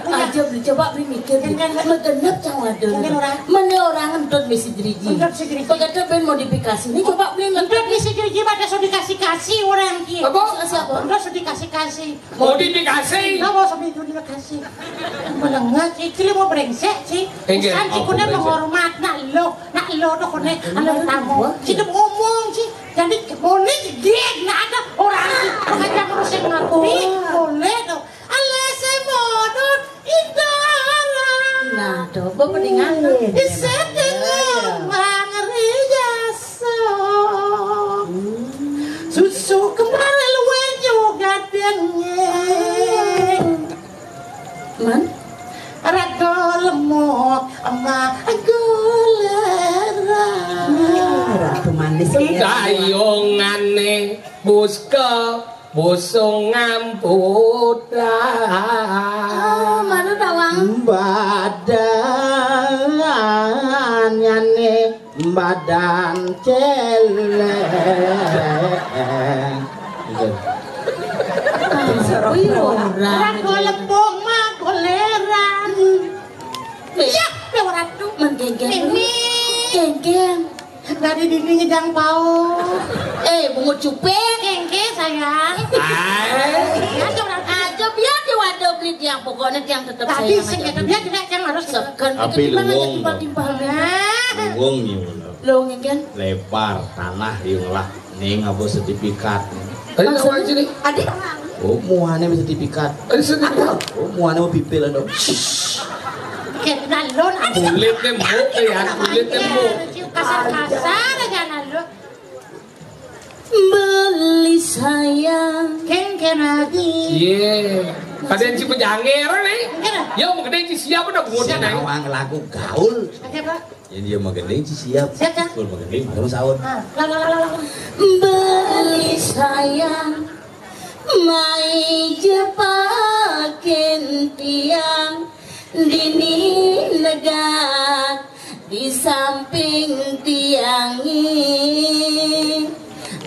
Aja beli, coba beli mikir. Megenep cang wadon. Mana orang ngentut misi driji. Ngentut si driji. Pegada ben modifikasi. Ini coba beli ngentut misi driji pada sodi kasih-kasih orang ki. Apa? Siapa? Udah sodi kasih-kasih. Modifikasi. Enggak mau sampai itu dikasih. Menengah sih, cili mau brengsek sih. Enggak. Pesan sih, kone menghormat, nak lo, nak lo tuh kone, anak tamu. Sih ngomong sih. Jadi boleh gig, nak ada orang sih. Makanya harus yang ngerti, boleh tuh. Alah, saya modot, indah. Nah, coba mendingan. Di setengah mangri jasa. Susu kemarin luwe juga denge. Man? Raga lemuk ama golera. Nah, ratu manis ya. Dayongane buska busung ngamputan. Oh, mana tawang? Badan nyane badan celek. Gitu. Wih, ora. Ora golempung mah goleran. Iya, ya ora tuh. Menggenggen. Ini. Genggen. Dari dinding ngejang pau. Eh, bungut cuping. Gengge, sayang. Hai. Iya, coba. Aja biar dia waduh beli tiang, pokoknya tiang tetap. Tadi sayang aja. Dia juga yang harus seken. Tapi luwung, timbal-timbal. Nah. Luwung nih, bener. Luwung kan? Lebar tanah yang lah. Ning apa sertifikat. Tadi tahu aja nih. Adik. Oh, muane sertifikat. Tadi sertifikat. Oh, muane mau pipil ada. Kayak nalon ada. Kulit tembok ya, kulit tembok. Kasar-kasar aja nalon. Beli sayang. Kengken lagi. Iya. Ada yang cipe janger nih. Enggak. Ya mau gede ci siapa dah bungut. Sing nih. Awang laku gaul. Oke, Pak. Jadi dia mau gede ci siap. Siap, Cak. Kalau mau gede, mau sahur. Ah, lah, lah, lah, lah, lah. Beli sayang, mai jepakin tiang, dini negak di samping tiangi.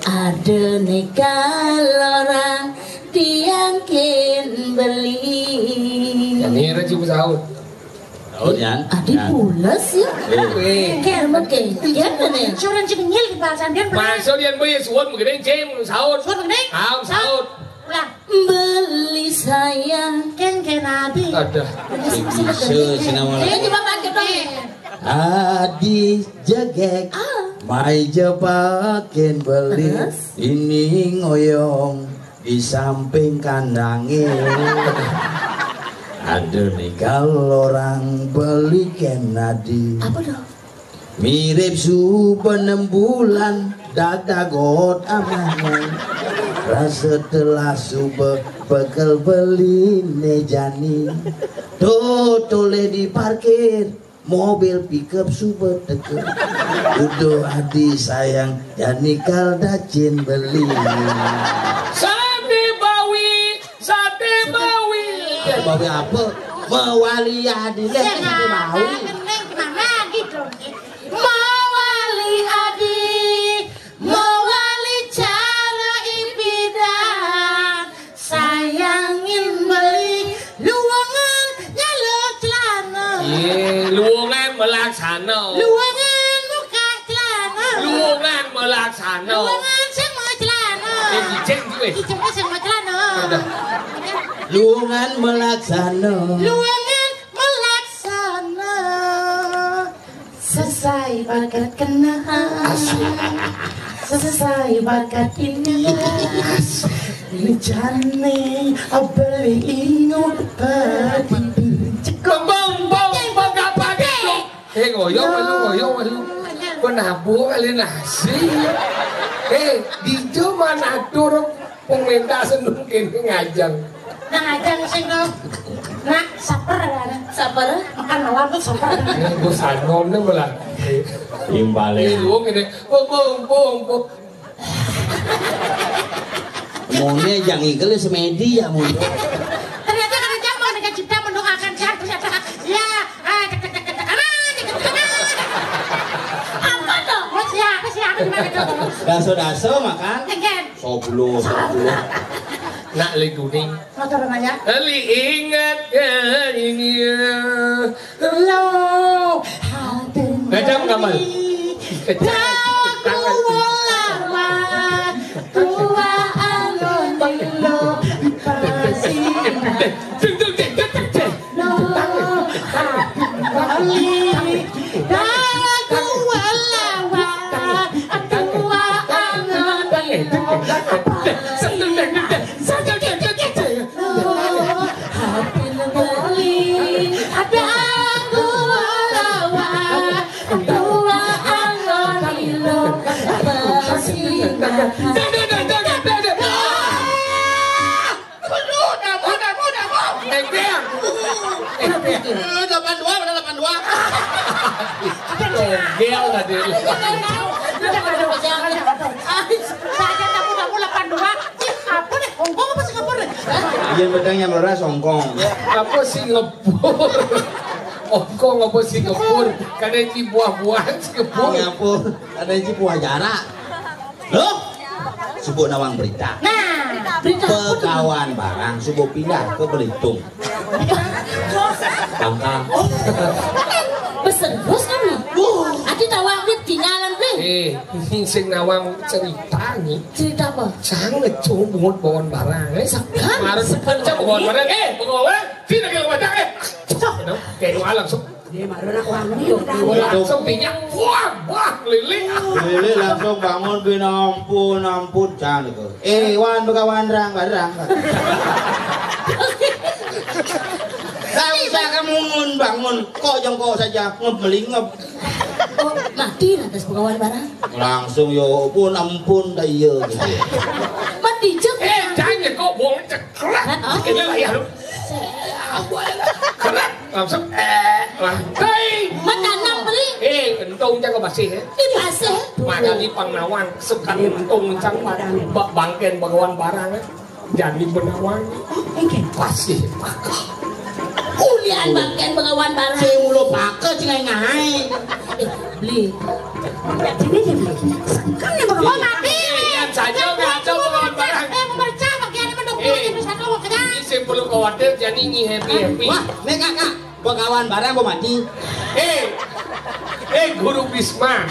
Ada nekal orang tiang kin beli. Yang ini rajin sahur. Sahur, Yan. Adi pules ya? Eh. Kayak emang kayak dia kan ya. Seorang cemil di pasar dia. Masuk dia, boy, suwon begini, cem, sahur. Suwon begini? Sahur, sahur. Ulang. Beli sayang. Ken Kenadi. Ada. Bisa, bisa, bisa nama. Dia cuma pakai dong. Adi jegek. Ah. Mai jepakin beli. Terus? Ini ngoyong di samping kandangnya. Ada nih kalau orang beli Kenadi. Apa dong? Mirip suba enam bulan, dadagot amane. Rasa telah suba bekel beli nejani. Tuh, tole di parkir, mobil pickup suba teke. Udah adi sayang, jani kal dacin beli. Sate bawi, sate bawi. Sate bawi apa? Mawali adi, sate bawi. Mawali adi, mawali cara ipidan. Sayangin beli luangan nyalo celana. Iya, lu Sana. Luangan sing mau celana. Eh, cicing tuh, eh. Cicing sing mau celana. Udah. Luangan melaksana. Luangan melaksana. Selesai bakat kena. Asik. Selesai bakat ini. Asik. Ini jane beli ingot padi. Bong, bong, bong, bong, gak pakai. Eh, ngoyo melu, ngoyo melu. Penabuh kali nasi. Eh, dijo mana turun pemerintah senung kene ngajang. Nah, ngajang sing to. Nak, saper ya. Saper? Makan malam tuh saper. Eh, gue sanom nih malah. Imbale. Eh, lu ngene. Bong, bong, bong, bong. Mone jang igel semedi ya mone. Ternyata kada jaman dengan cipta mendoakan sehat ternyata. Ya, ah, cek, cek, cek, cek, cek, ah, cek, cek, cek, ah. Apa tuh? Oh, siapa, siapa, gimana tuh? Daso-daso makan. Enggak. Soblo, soblo. Nak le duning. Motor nanya. Eli ingat ya ini ya. Lo. Gajam kamal. Gajam. Tua angon dilo. Pasi. Deng, deng, deng, deng, deng, deng. Lo. Bali. Dagu walawa. Tua angon dilo. Deng, deng, deng, deng. Hati beli ada dua lawan, dua angon dilo. Masih Aduh, dapur, dapur, dapur. Delapan dua, mana delapan dua? Togel tadi. Saya dapur, dapur delapan dua. Apa nih? Hongkong apa Singapura nih? Iya, bedanya merah Hongkong. Apa Singapura? Hongkong apa Singapura? Kada ci buah-buahan Singapura. Singapura. Ada ci buah jarak. Loh? Subuh nawang berita. Nah, berita apa tuh? Begawan barang subuh pindah ke Belitung. Bangka. Pesen bos kami. Adi tawang wit tinggalan beli. Eh, sing nawang cerita nih. Cerita apa? Sang ngeco bungut bawaan barang. Eh, sekarang. Harus sekarang bawaan barang. Eh, bawaan barang. Sini ke rumah eh. Cok. Kayak doa langsung. Dia mah anak wangi. Langsung pinyak. Wah, wah, lele. Lele langsung bangun, bin ampun, ampun, jangan itu. Eh, wan begawan rang, barang. Saya usah kamu bangun, kok jongkok saja, ngemelingep. Oh, mati lantas begawan barang. Langsung yo pun ampun dah iya gitu. Mati jek. Eh, jangan kok bohong cekrek. Ini lah ya lu. Kerak, langsung, eh, lantai. Makan beli. Eh, entung jago masih, eh. Di masih. Makanya pang nawang, sukan entung cang ba-, bangken bagawan barang, eh. Jadi benawang. Oke. Masih pakah. Ulian bangken bagawan barang. Saya mulu pakah, cing ngai-ngai. Eh, beli. Sini, sini. Kan yang bagawan. Oh, mati. Lihat saja, kacau bagawan barang. Eh, memeriksa bagian mendukung. Eh, ini satu, makanya. Ini saya perlu khawatir, jadi ini happy-happy. Wah, nih, Kak, Kak. Bagawan barang gua mati. Eh, eh, Guru Bisma.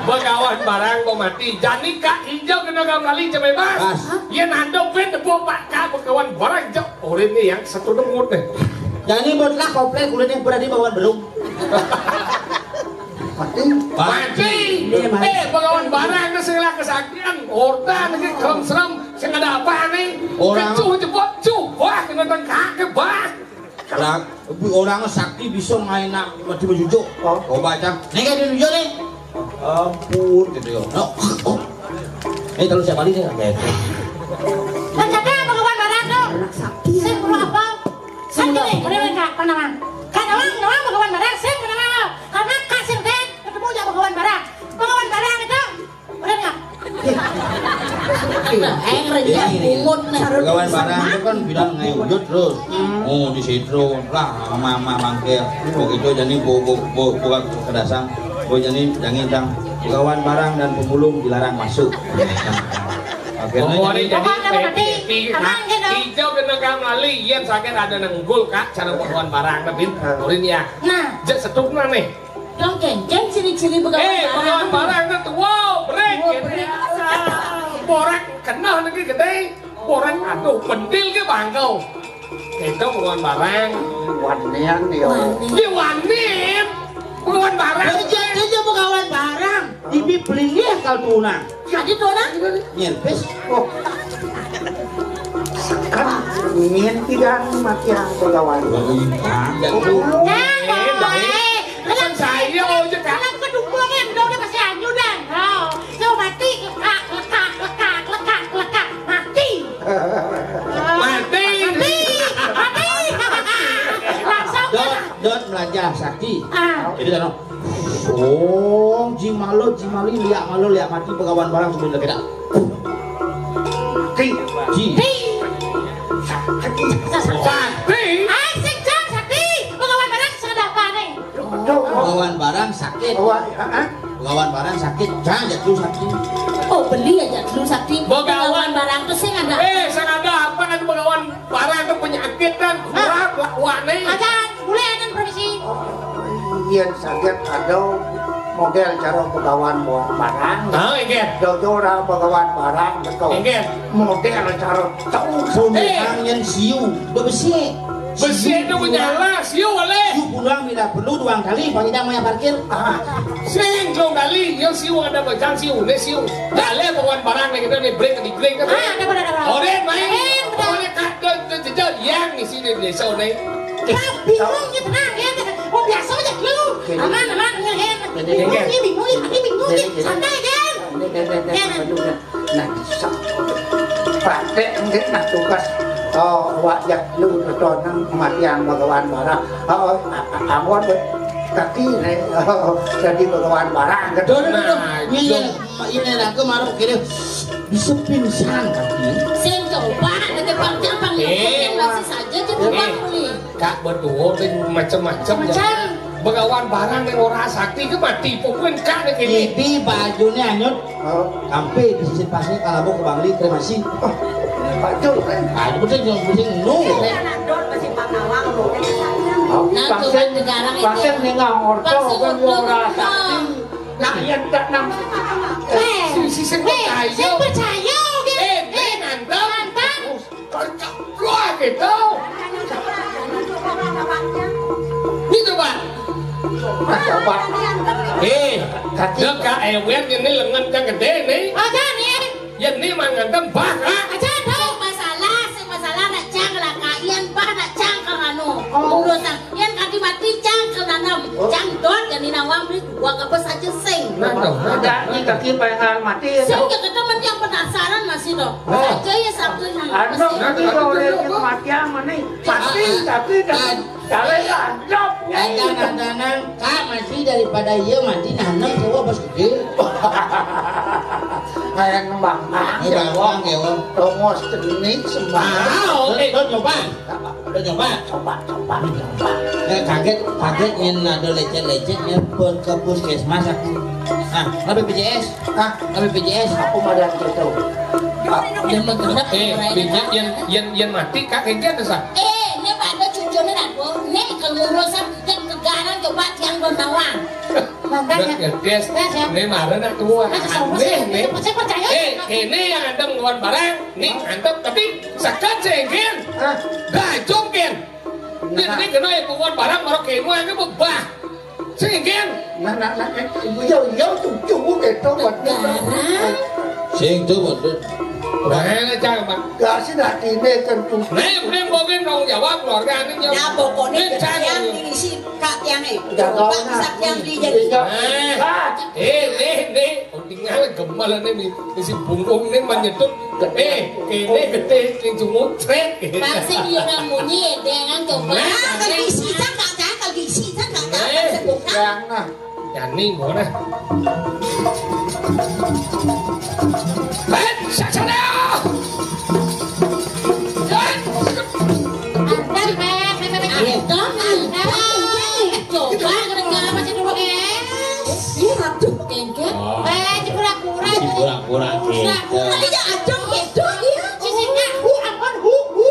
Bagawan barang gua mati. Jani Kak Ijo kena kembali cemai bas. Bas. Iya nando ben debu pak Kak bagawan barang Ijo. Orin nih yang satu demut deh. Jani buatlah komplit kulit yang berani bawaan belum. Mati. Mati. Iya, mati. Eh, bagawan barang nih segala kesaktian. Orta nih serem-serem. Sing ada apa nih? Orang. Kecuh jebot, cuh. Wah, kena tengkak ke bah. Orang, orang sakti bisa main nak mati menjujuk. Oh. Coba aja. Nih kayak dijujuk nih. Ampun gitu ya. No. Oh. Eh, kalau siapa nih kayak. Nah, siapa yang bagawan barang tuh? Anak sakti. Sing perlu apa? Sing nih, udah enggak apa nama? Kan orang, orang bagawan barang, sing nama. Karena kasih deh, ketemu aja bagawan barang. Bagawan barang itu Bener nggak? Iya, eh, kerja bungut nih. Bagawan barang itu kan bilang ngai wujud terus. Hmm. Oh, di situ lah, mama-mama mangkir. Begitu jadi bu, bu, bu, buka kedasang. Bu jadi jangan dang. Bagawan barang dan pemulung dilarang masuk. Akhirnya. Oh, jadi, jadi, Apa, apa, happy, happy. Apa, nah, gitu? Ijo kena kang lali, iya sakit ada nenggul, Kak, cara bagawan barang, tapi, Urin ya. Nah. Jek setuk nih. Dong kenceng ciri-ciri bagawan barang. Eh, bagawan barang itu, wow, break, wow, gitu break. Ya. Nah, niki gedé. Orang aduh pentil ke bangkau. Kita bukan barang. Wanian ya. Dia wanin. Bukan barang. Aja aja begawan barang. Ibi pelinggih kal tunang. Jadi tunang. Nyelpis. Oh. Kan ingin tidak mati yang begawan. Nah, baik. Kan saya aja kan. Kalau kedua yang udah pasti anjuran. Oh, so mati lekak lekak lekak lekak lekak mati. Mati. Mati. Mati. Langsung. Dot, dot melajah sakti. Ah. Jadi kan, oh, jing malo, jing mali, liak malo, liak mati, begawan barang sebenarnya kita. Ki. Ji. Ti. Sakti. Sakti. Ai, sing jang sakti. Begawan barang sudah apa nih? Begawan barang sakit. Oh, ah, ah. Begawan barang sakit. Jang aja dulu sakti. Oh, beli aja dulu sakti. Begawan. Begawan barang tuh sing ada. Eh, sing ada apa kan begawan barang tuh penyakit kan. Hah? Kurang, wak, wak nih. Aja, mulai aja permisi. Oh, iya, sakit ada model cara begawan barang. Ah, iya. Dojo orang begawan barang, betul. Iya. Model cara tahu. Bumi Eh. Angin siu, udah besi. Besi itu menyala, siu boleh. Siu pulang bila perlu dua kali, Pak Ida mau yang parkir. Ah, sing dua kali, ya siu ada bacaan siu, ini siu. Boleh bawa barang nih kita nih, break di break kan. Ah, ada, ada, ada. Oren main. Oren, betul. Oren kak, tuh, tuh, tuh, tuh, yang di sini desa nih. Tapi, oh, ya tenang, ya. Oh, biasa aja dulu. Aman, aman, ya, ya. Bingung, ya, bingung, ya, tapi bingung, ya. Santai, kan? Nah, bisa. Pakai enggak nah tugas. Oh, wajah lu tonang kematian begawan barang. Oh, a-, a-, ampun, weh. Kaki nih. Oh, jadi begawan barang. Duh, duh, duh, duh. Nah, ini, itu. Ini aku maruk kiri. Bisa pingsan kaki. Sing coba, ada jepang-jepang, ya, Eh. Masih saja jepang Eh. Nih. Kak berdua tuh macam-macam. Macam. Begawan barang yang ora sakti ke mati. Pokoknya kak nih kini. Ini bajunya anyut. Oh. Sampai di sisi pasnya kalau mau ke Bangli, terima kasih. Oh, Pak Jul, kan? Ah, itu betul, betul, betul. Nu. Ini anak Don masih Pak Nawang, loh. Oh, Nah, pasien, tuh kan sekarang itu. Pasien nih nggak orto, Pasien kan orto, ora kan. Sakti. Nah, iya, tak nang. Eh, Si, si, sing eh, percaya. Sing percaya, oke. Eh, Eh, nantang. Nantang. Percaya gitu. Gitu, Pak. Mas, Pak. Eh, Kaki. Dek, Kak Ewen ini lengan yang gede nih. Aja nih. Ya, ini mangan tembak, Kak. Aja, dong. Sing masalah, sing masalah nak cang lah, Kak Ian, Pak, nak cang kang anu. Oh. Urusan. Yen kadi mati cang kenanem, Oh. Cang dot jani nawang beli dua kepes aja sing. Nah, toh, nah, toh. Ada nih kaki pengen mati ya. Sing ya kita mending penasaran masih toh. Oh. Saja ya satu nih. Anu, Masih. Nanti kalau udah kematian mana? Pasti, Ah, tapi ah, jangan, ah, jangan jawab, Nyai. Ada nang, Kak, masih daripada iya mati nanem coba bos gede. Kayak ngembang. Ngembang, ya, Bang. Tongos cenik sembah. Ah, oke. Tuh, tuh, coba. Udah coba? Coba, coba, coba. Eh, kaget, kaget yen ada lecet-lecet yen pun ke puskesmas aku. Ah, ke B P J S. Ah, ke B P J S. Aku madan gitu. Yen mah eh, yen, yen, yen, yen mati, Kak, engke ada, Sa? Eh, ini pada cucune aku. Ini kalau ngurus, ini kegaran coba tiang don tawang. Makanya. Des, Des, ya. Ini marah nak tua. Nah, sama Nih, sih, nih. Saya percaya. Eh, ini yang ada ngeluar barang, nih, mantap, tapi sekat sengkin. Ah. Gajong, Ken. Ini, Nah. ini kena yang ngeluar barang, baru kemu yang bebah. Sengkin. Nah, nah, nah, eh, iya, iya, cucu, gitu, waduh. Sing tuh, waduh. Wah, ini cang, Pak. Gak sih, nah, ini kan cucu. Nih, ini mungkin tanggung jawab keluarga ini, ya. Ya, pokoknya Ini cang. Yang diisi Kak Tiane. Udah tahu, Pak, nah. Sak yang di jadi. Iya. Eh, Ah. eh, eh, eh. Oh, tinggal gemel ini, nih. Isi bungkung ini menyetut. Eh, ini gede, ini cungutret. Pasti dia nang munyi, dengan coba. Nah, kalau diisi, kan nggak tahu, kalau diisi, kan nggak tahu, Eh. Kan sebuka. Yang, nah. Jani, mana? Eh, saksana! Antar, Beb, Beb, Beb, Beb. Antar, Beb. Coba, gara-gara apa sih dulu, es? Ih, aduh. Kengkek. Oh. Eh, pura-pura. Si pura-pura, Pura-pura. Kengkek. Iya, aduh, gitu, iya. Sisi ngaku, ampun, hu, hu.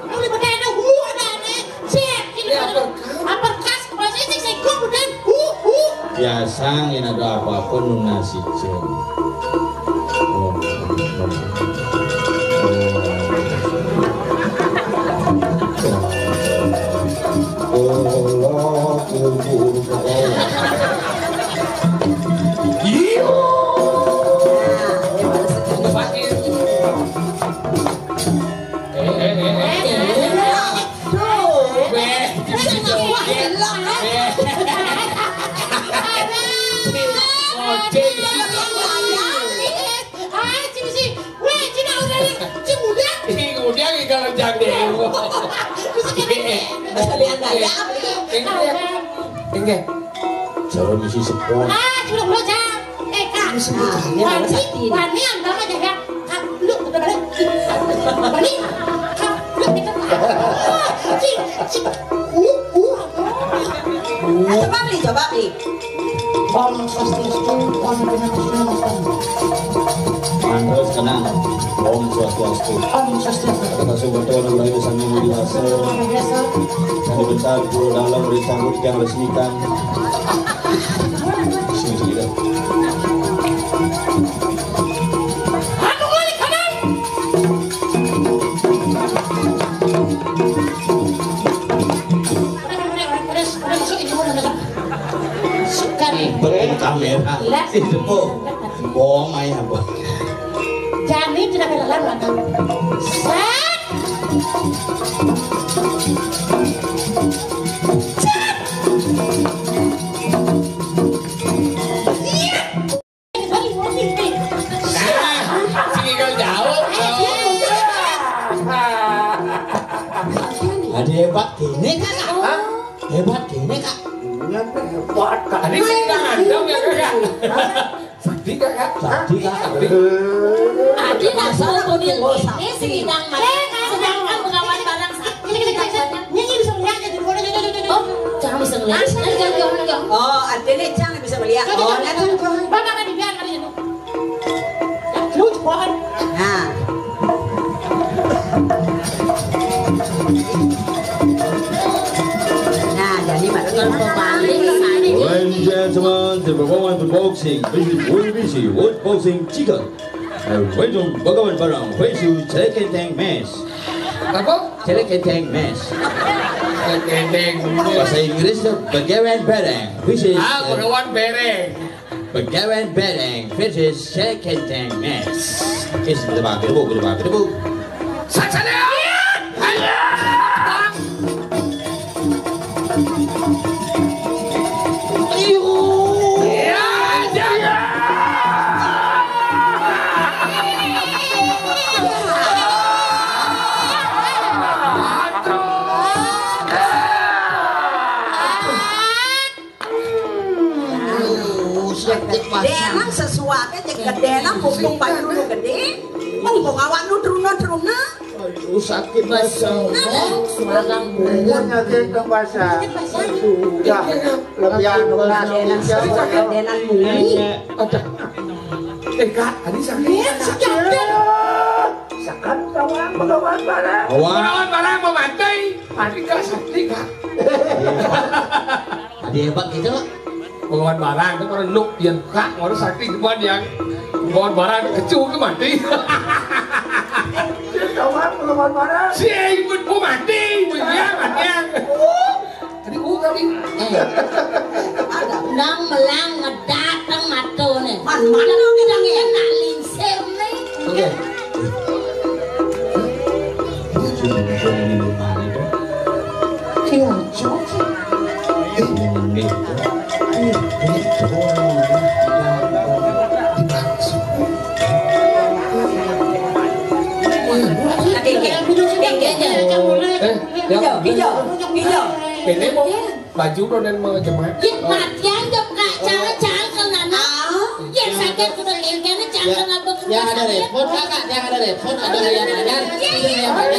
Mulai bedana, hu, ada aneh. Cek, ini Ya, bener. Uppercut. Uppercut, kepala saya, cek, saya, hu, hu. Biasa, ngin ada apa-apa, nu nasi, cek. Inggih. Calon isi sepuh. Ah, sudah belajar. Eh, Kak. Ini semua cahaya, wani, Sakti. Wani yang bawa aja ya. Kak, lu udah balik. Wani, Kak, lu itu. Cik, cik. Uh, uh. Ah, coba beli, coba beli. Om Swastiastu, Om Swastiastu. Mantos kenang. Om Swastiastu. Om Swastiastu. Kata sumber Tuhan Ibu Rayu Sami Mudi Hasil. Yang dibentar Guru Dalam disambut yang resmikan. Sini, sini, dah. Suka nih. Pakai kamera. Lah. Itu, Bu. Bohong aja, Bu. Jani tidak ada dalam belakang. Set. Set. Iya. Nah, sing jauh. Ada hebat gini, Kak. Hah? Hebat gini, Kak. Iya, hebat, Kak. Tadi saya nggak ngandung ya, Kak. Sakti, Kak, Kak. Sakti, Kak. Adi nak suruh Tony ini sedang sedangkan berkawan bareng Sakti. Ini, ini, ini, ini, ini bisa ngeliat ya, di luar, ini, ini, ini, ini. Oh, jangan bisa ngeliat. Jangan, jangan, jangan, jangan. Oh, artinya jangan bisa melihat. Jangan, oh, jangan, jangan, jangan. Bapak kan dibiarkan itu. Nah. Nah, jadi baru Ladies and gentlemen, the performance of boxing, this is Wulbisi, World Boxing Chicken. Wajum Bhagawan Barang, Wajum Celeketeng Mes. Apa? Celeketeng Mes. Celeketeng Mes. Bahasa Inggrisnya Bhagawan Barang, which is, ah, uh, Bhagawan Barang. Bhagawan Barang versus Celeketeng Mes. Is gedebak gedebuk, gedebak gedebuk. Saksana! Ayo! Ya, jangan! Aduh, sakit pasang. Gedé nang sesuatu, cek gedé nang mumpung banyu nu gedé. Mumpung awakmu truna-truna. Aduh, sakit pasang. Suarang. Punya gitu pasang. Sudah. Lebih anu lah. Gedé nang sesuatu, gedé nang bumi. Ada. Eh, Kak, tadi sakit. Iya, sakit. Sakit, kawan, kawan, barang. Kawan. Kawan, barang mau mati. Mati, Kak, sakit, Kak. Ada hebat gitu, Pak. Pengawan barang itu kalau nuk yang kak, kalau sakti depan yang pengawan barang kecu ke mati. Pengawan, pengawan barang. Si Ibut pun mati, dia mati. Tadi gua kali. Eh. Nang melang ngedateng matone. Man, mana kita ngenak lingsir nih. Oke. Ini mau baju lo dan mau jemaah. Ih, matian jam kak, cara cara ke nana. Yang sakit kudu ilkene cara ngapa ke rumah sakit. Yang ada repot, Kakak, yang ada repot, ada yang ada. Itu yang ada.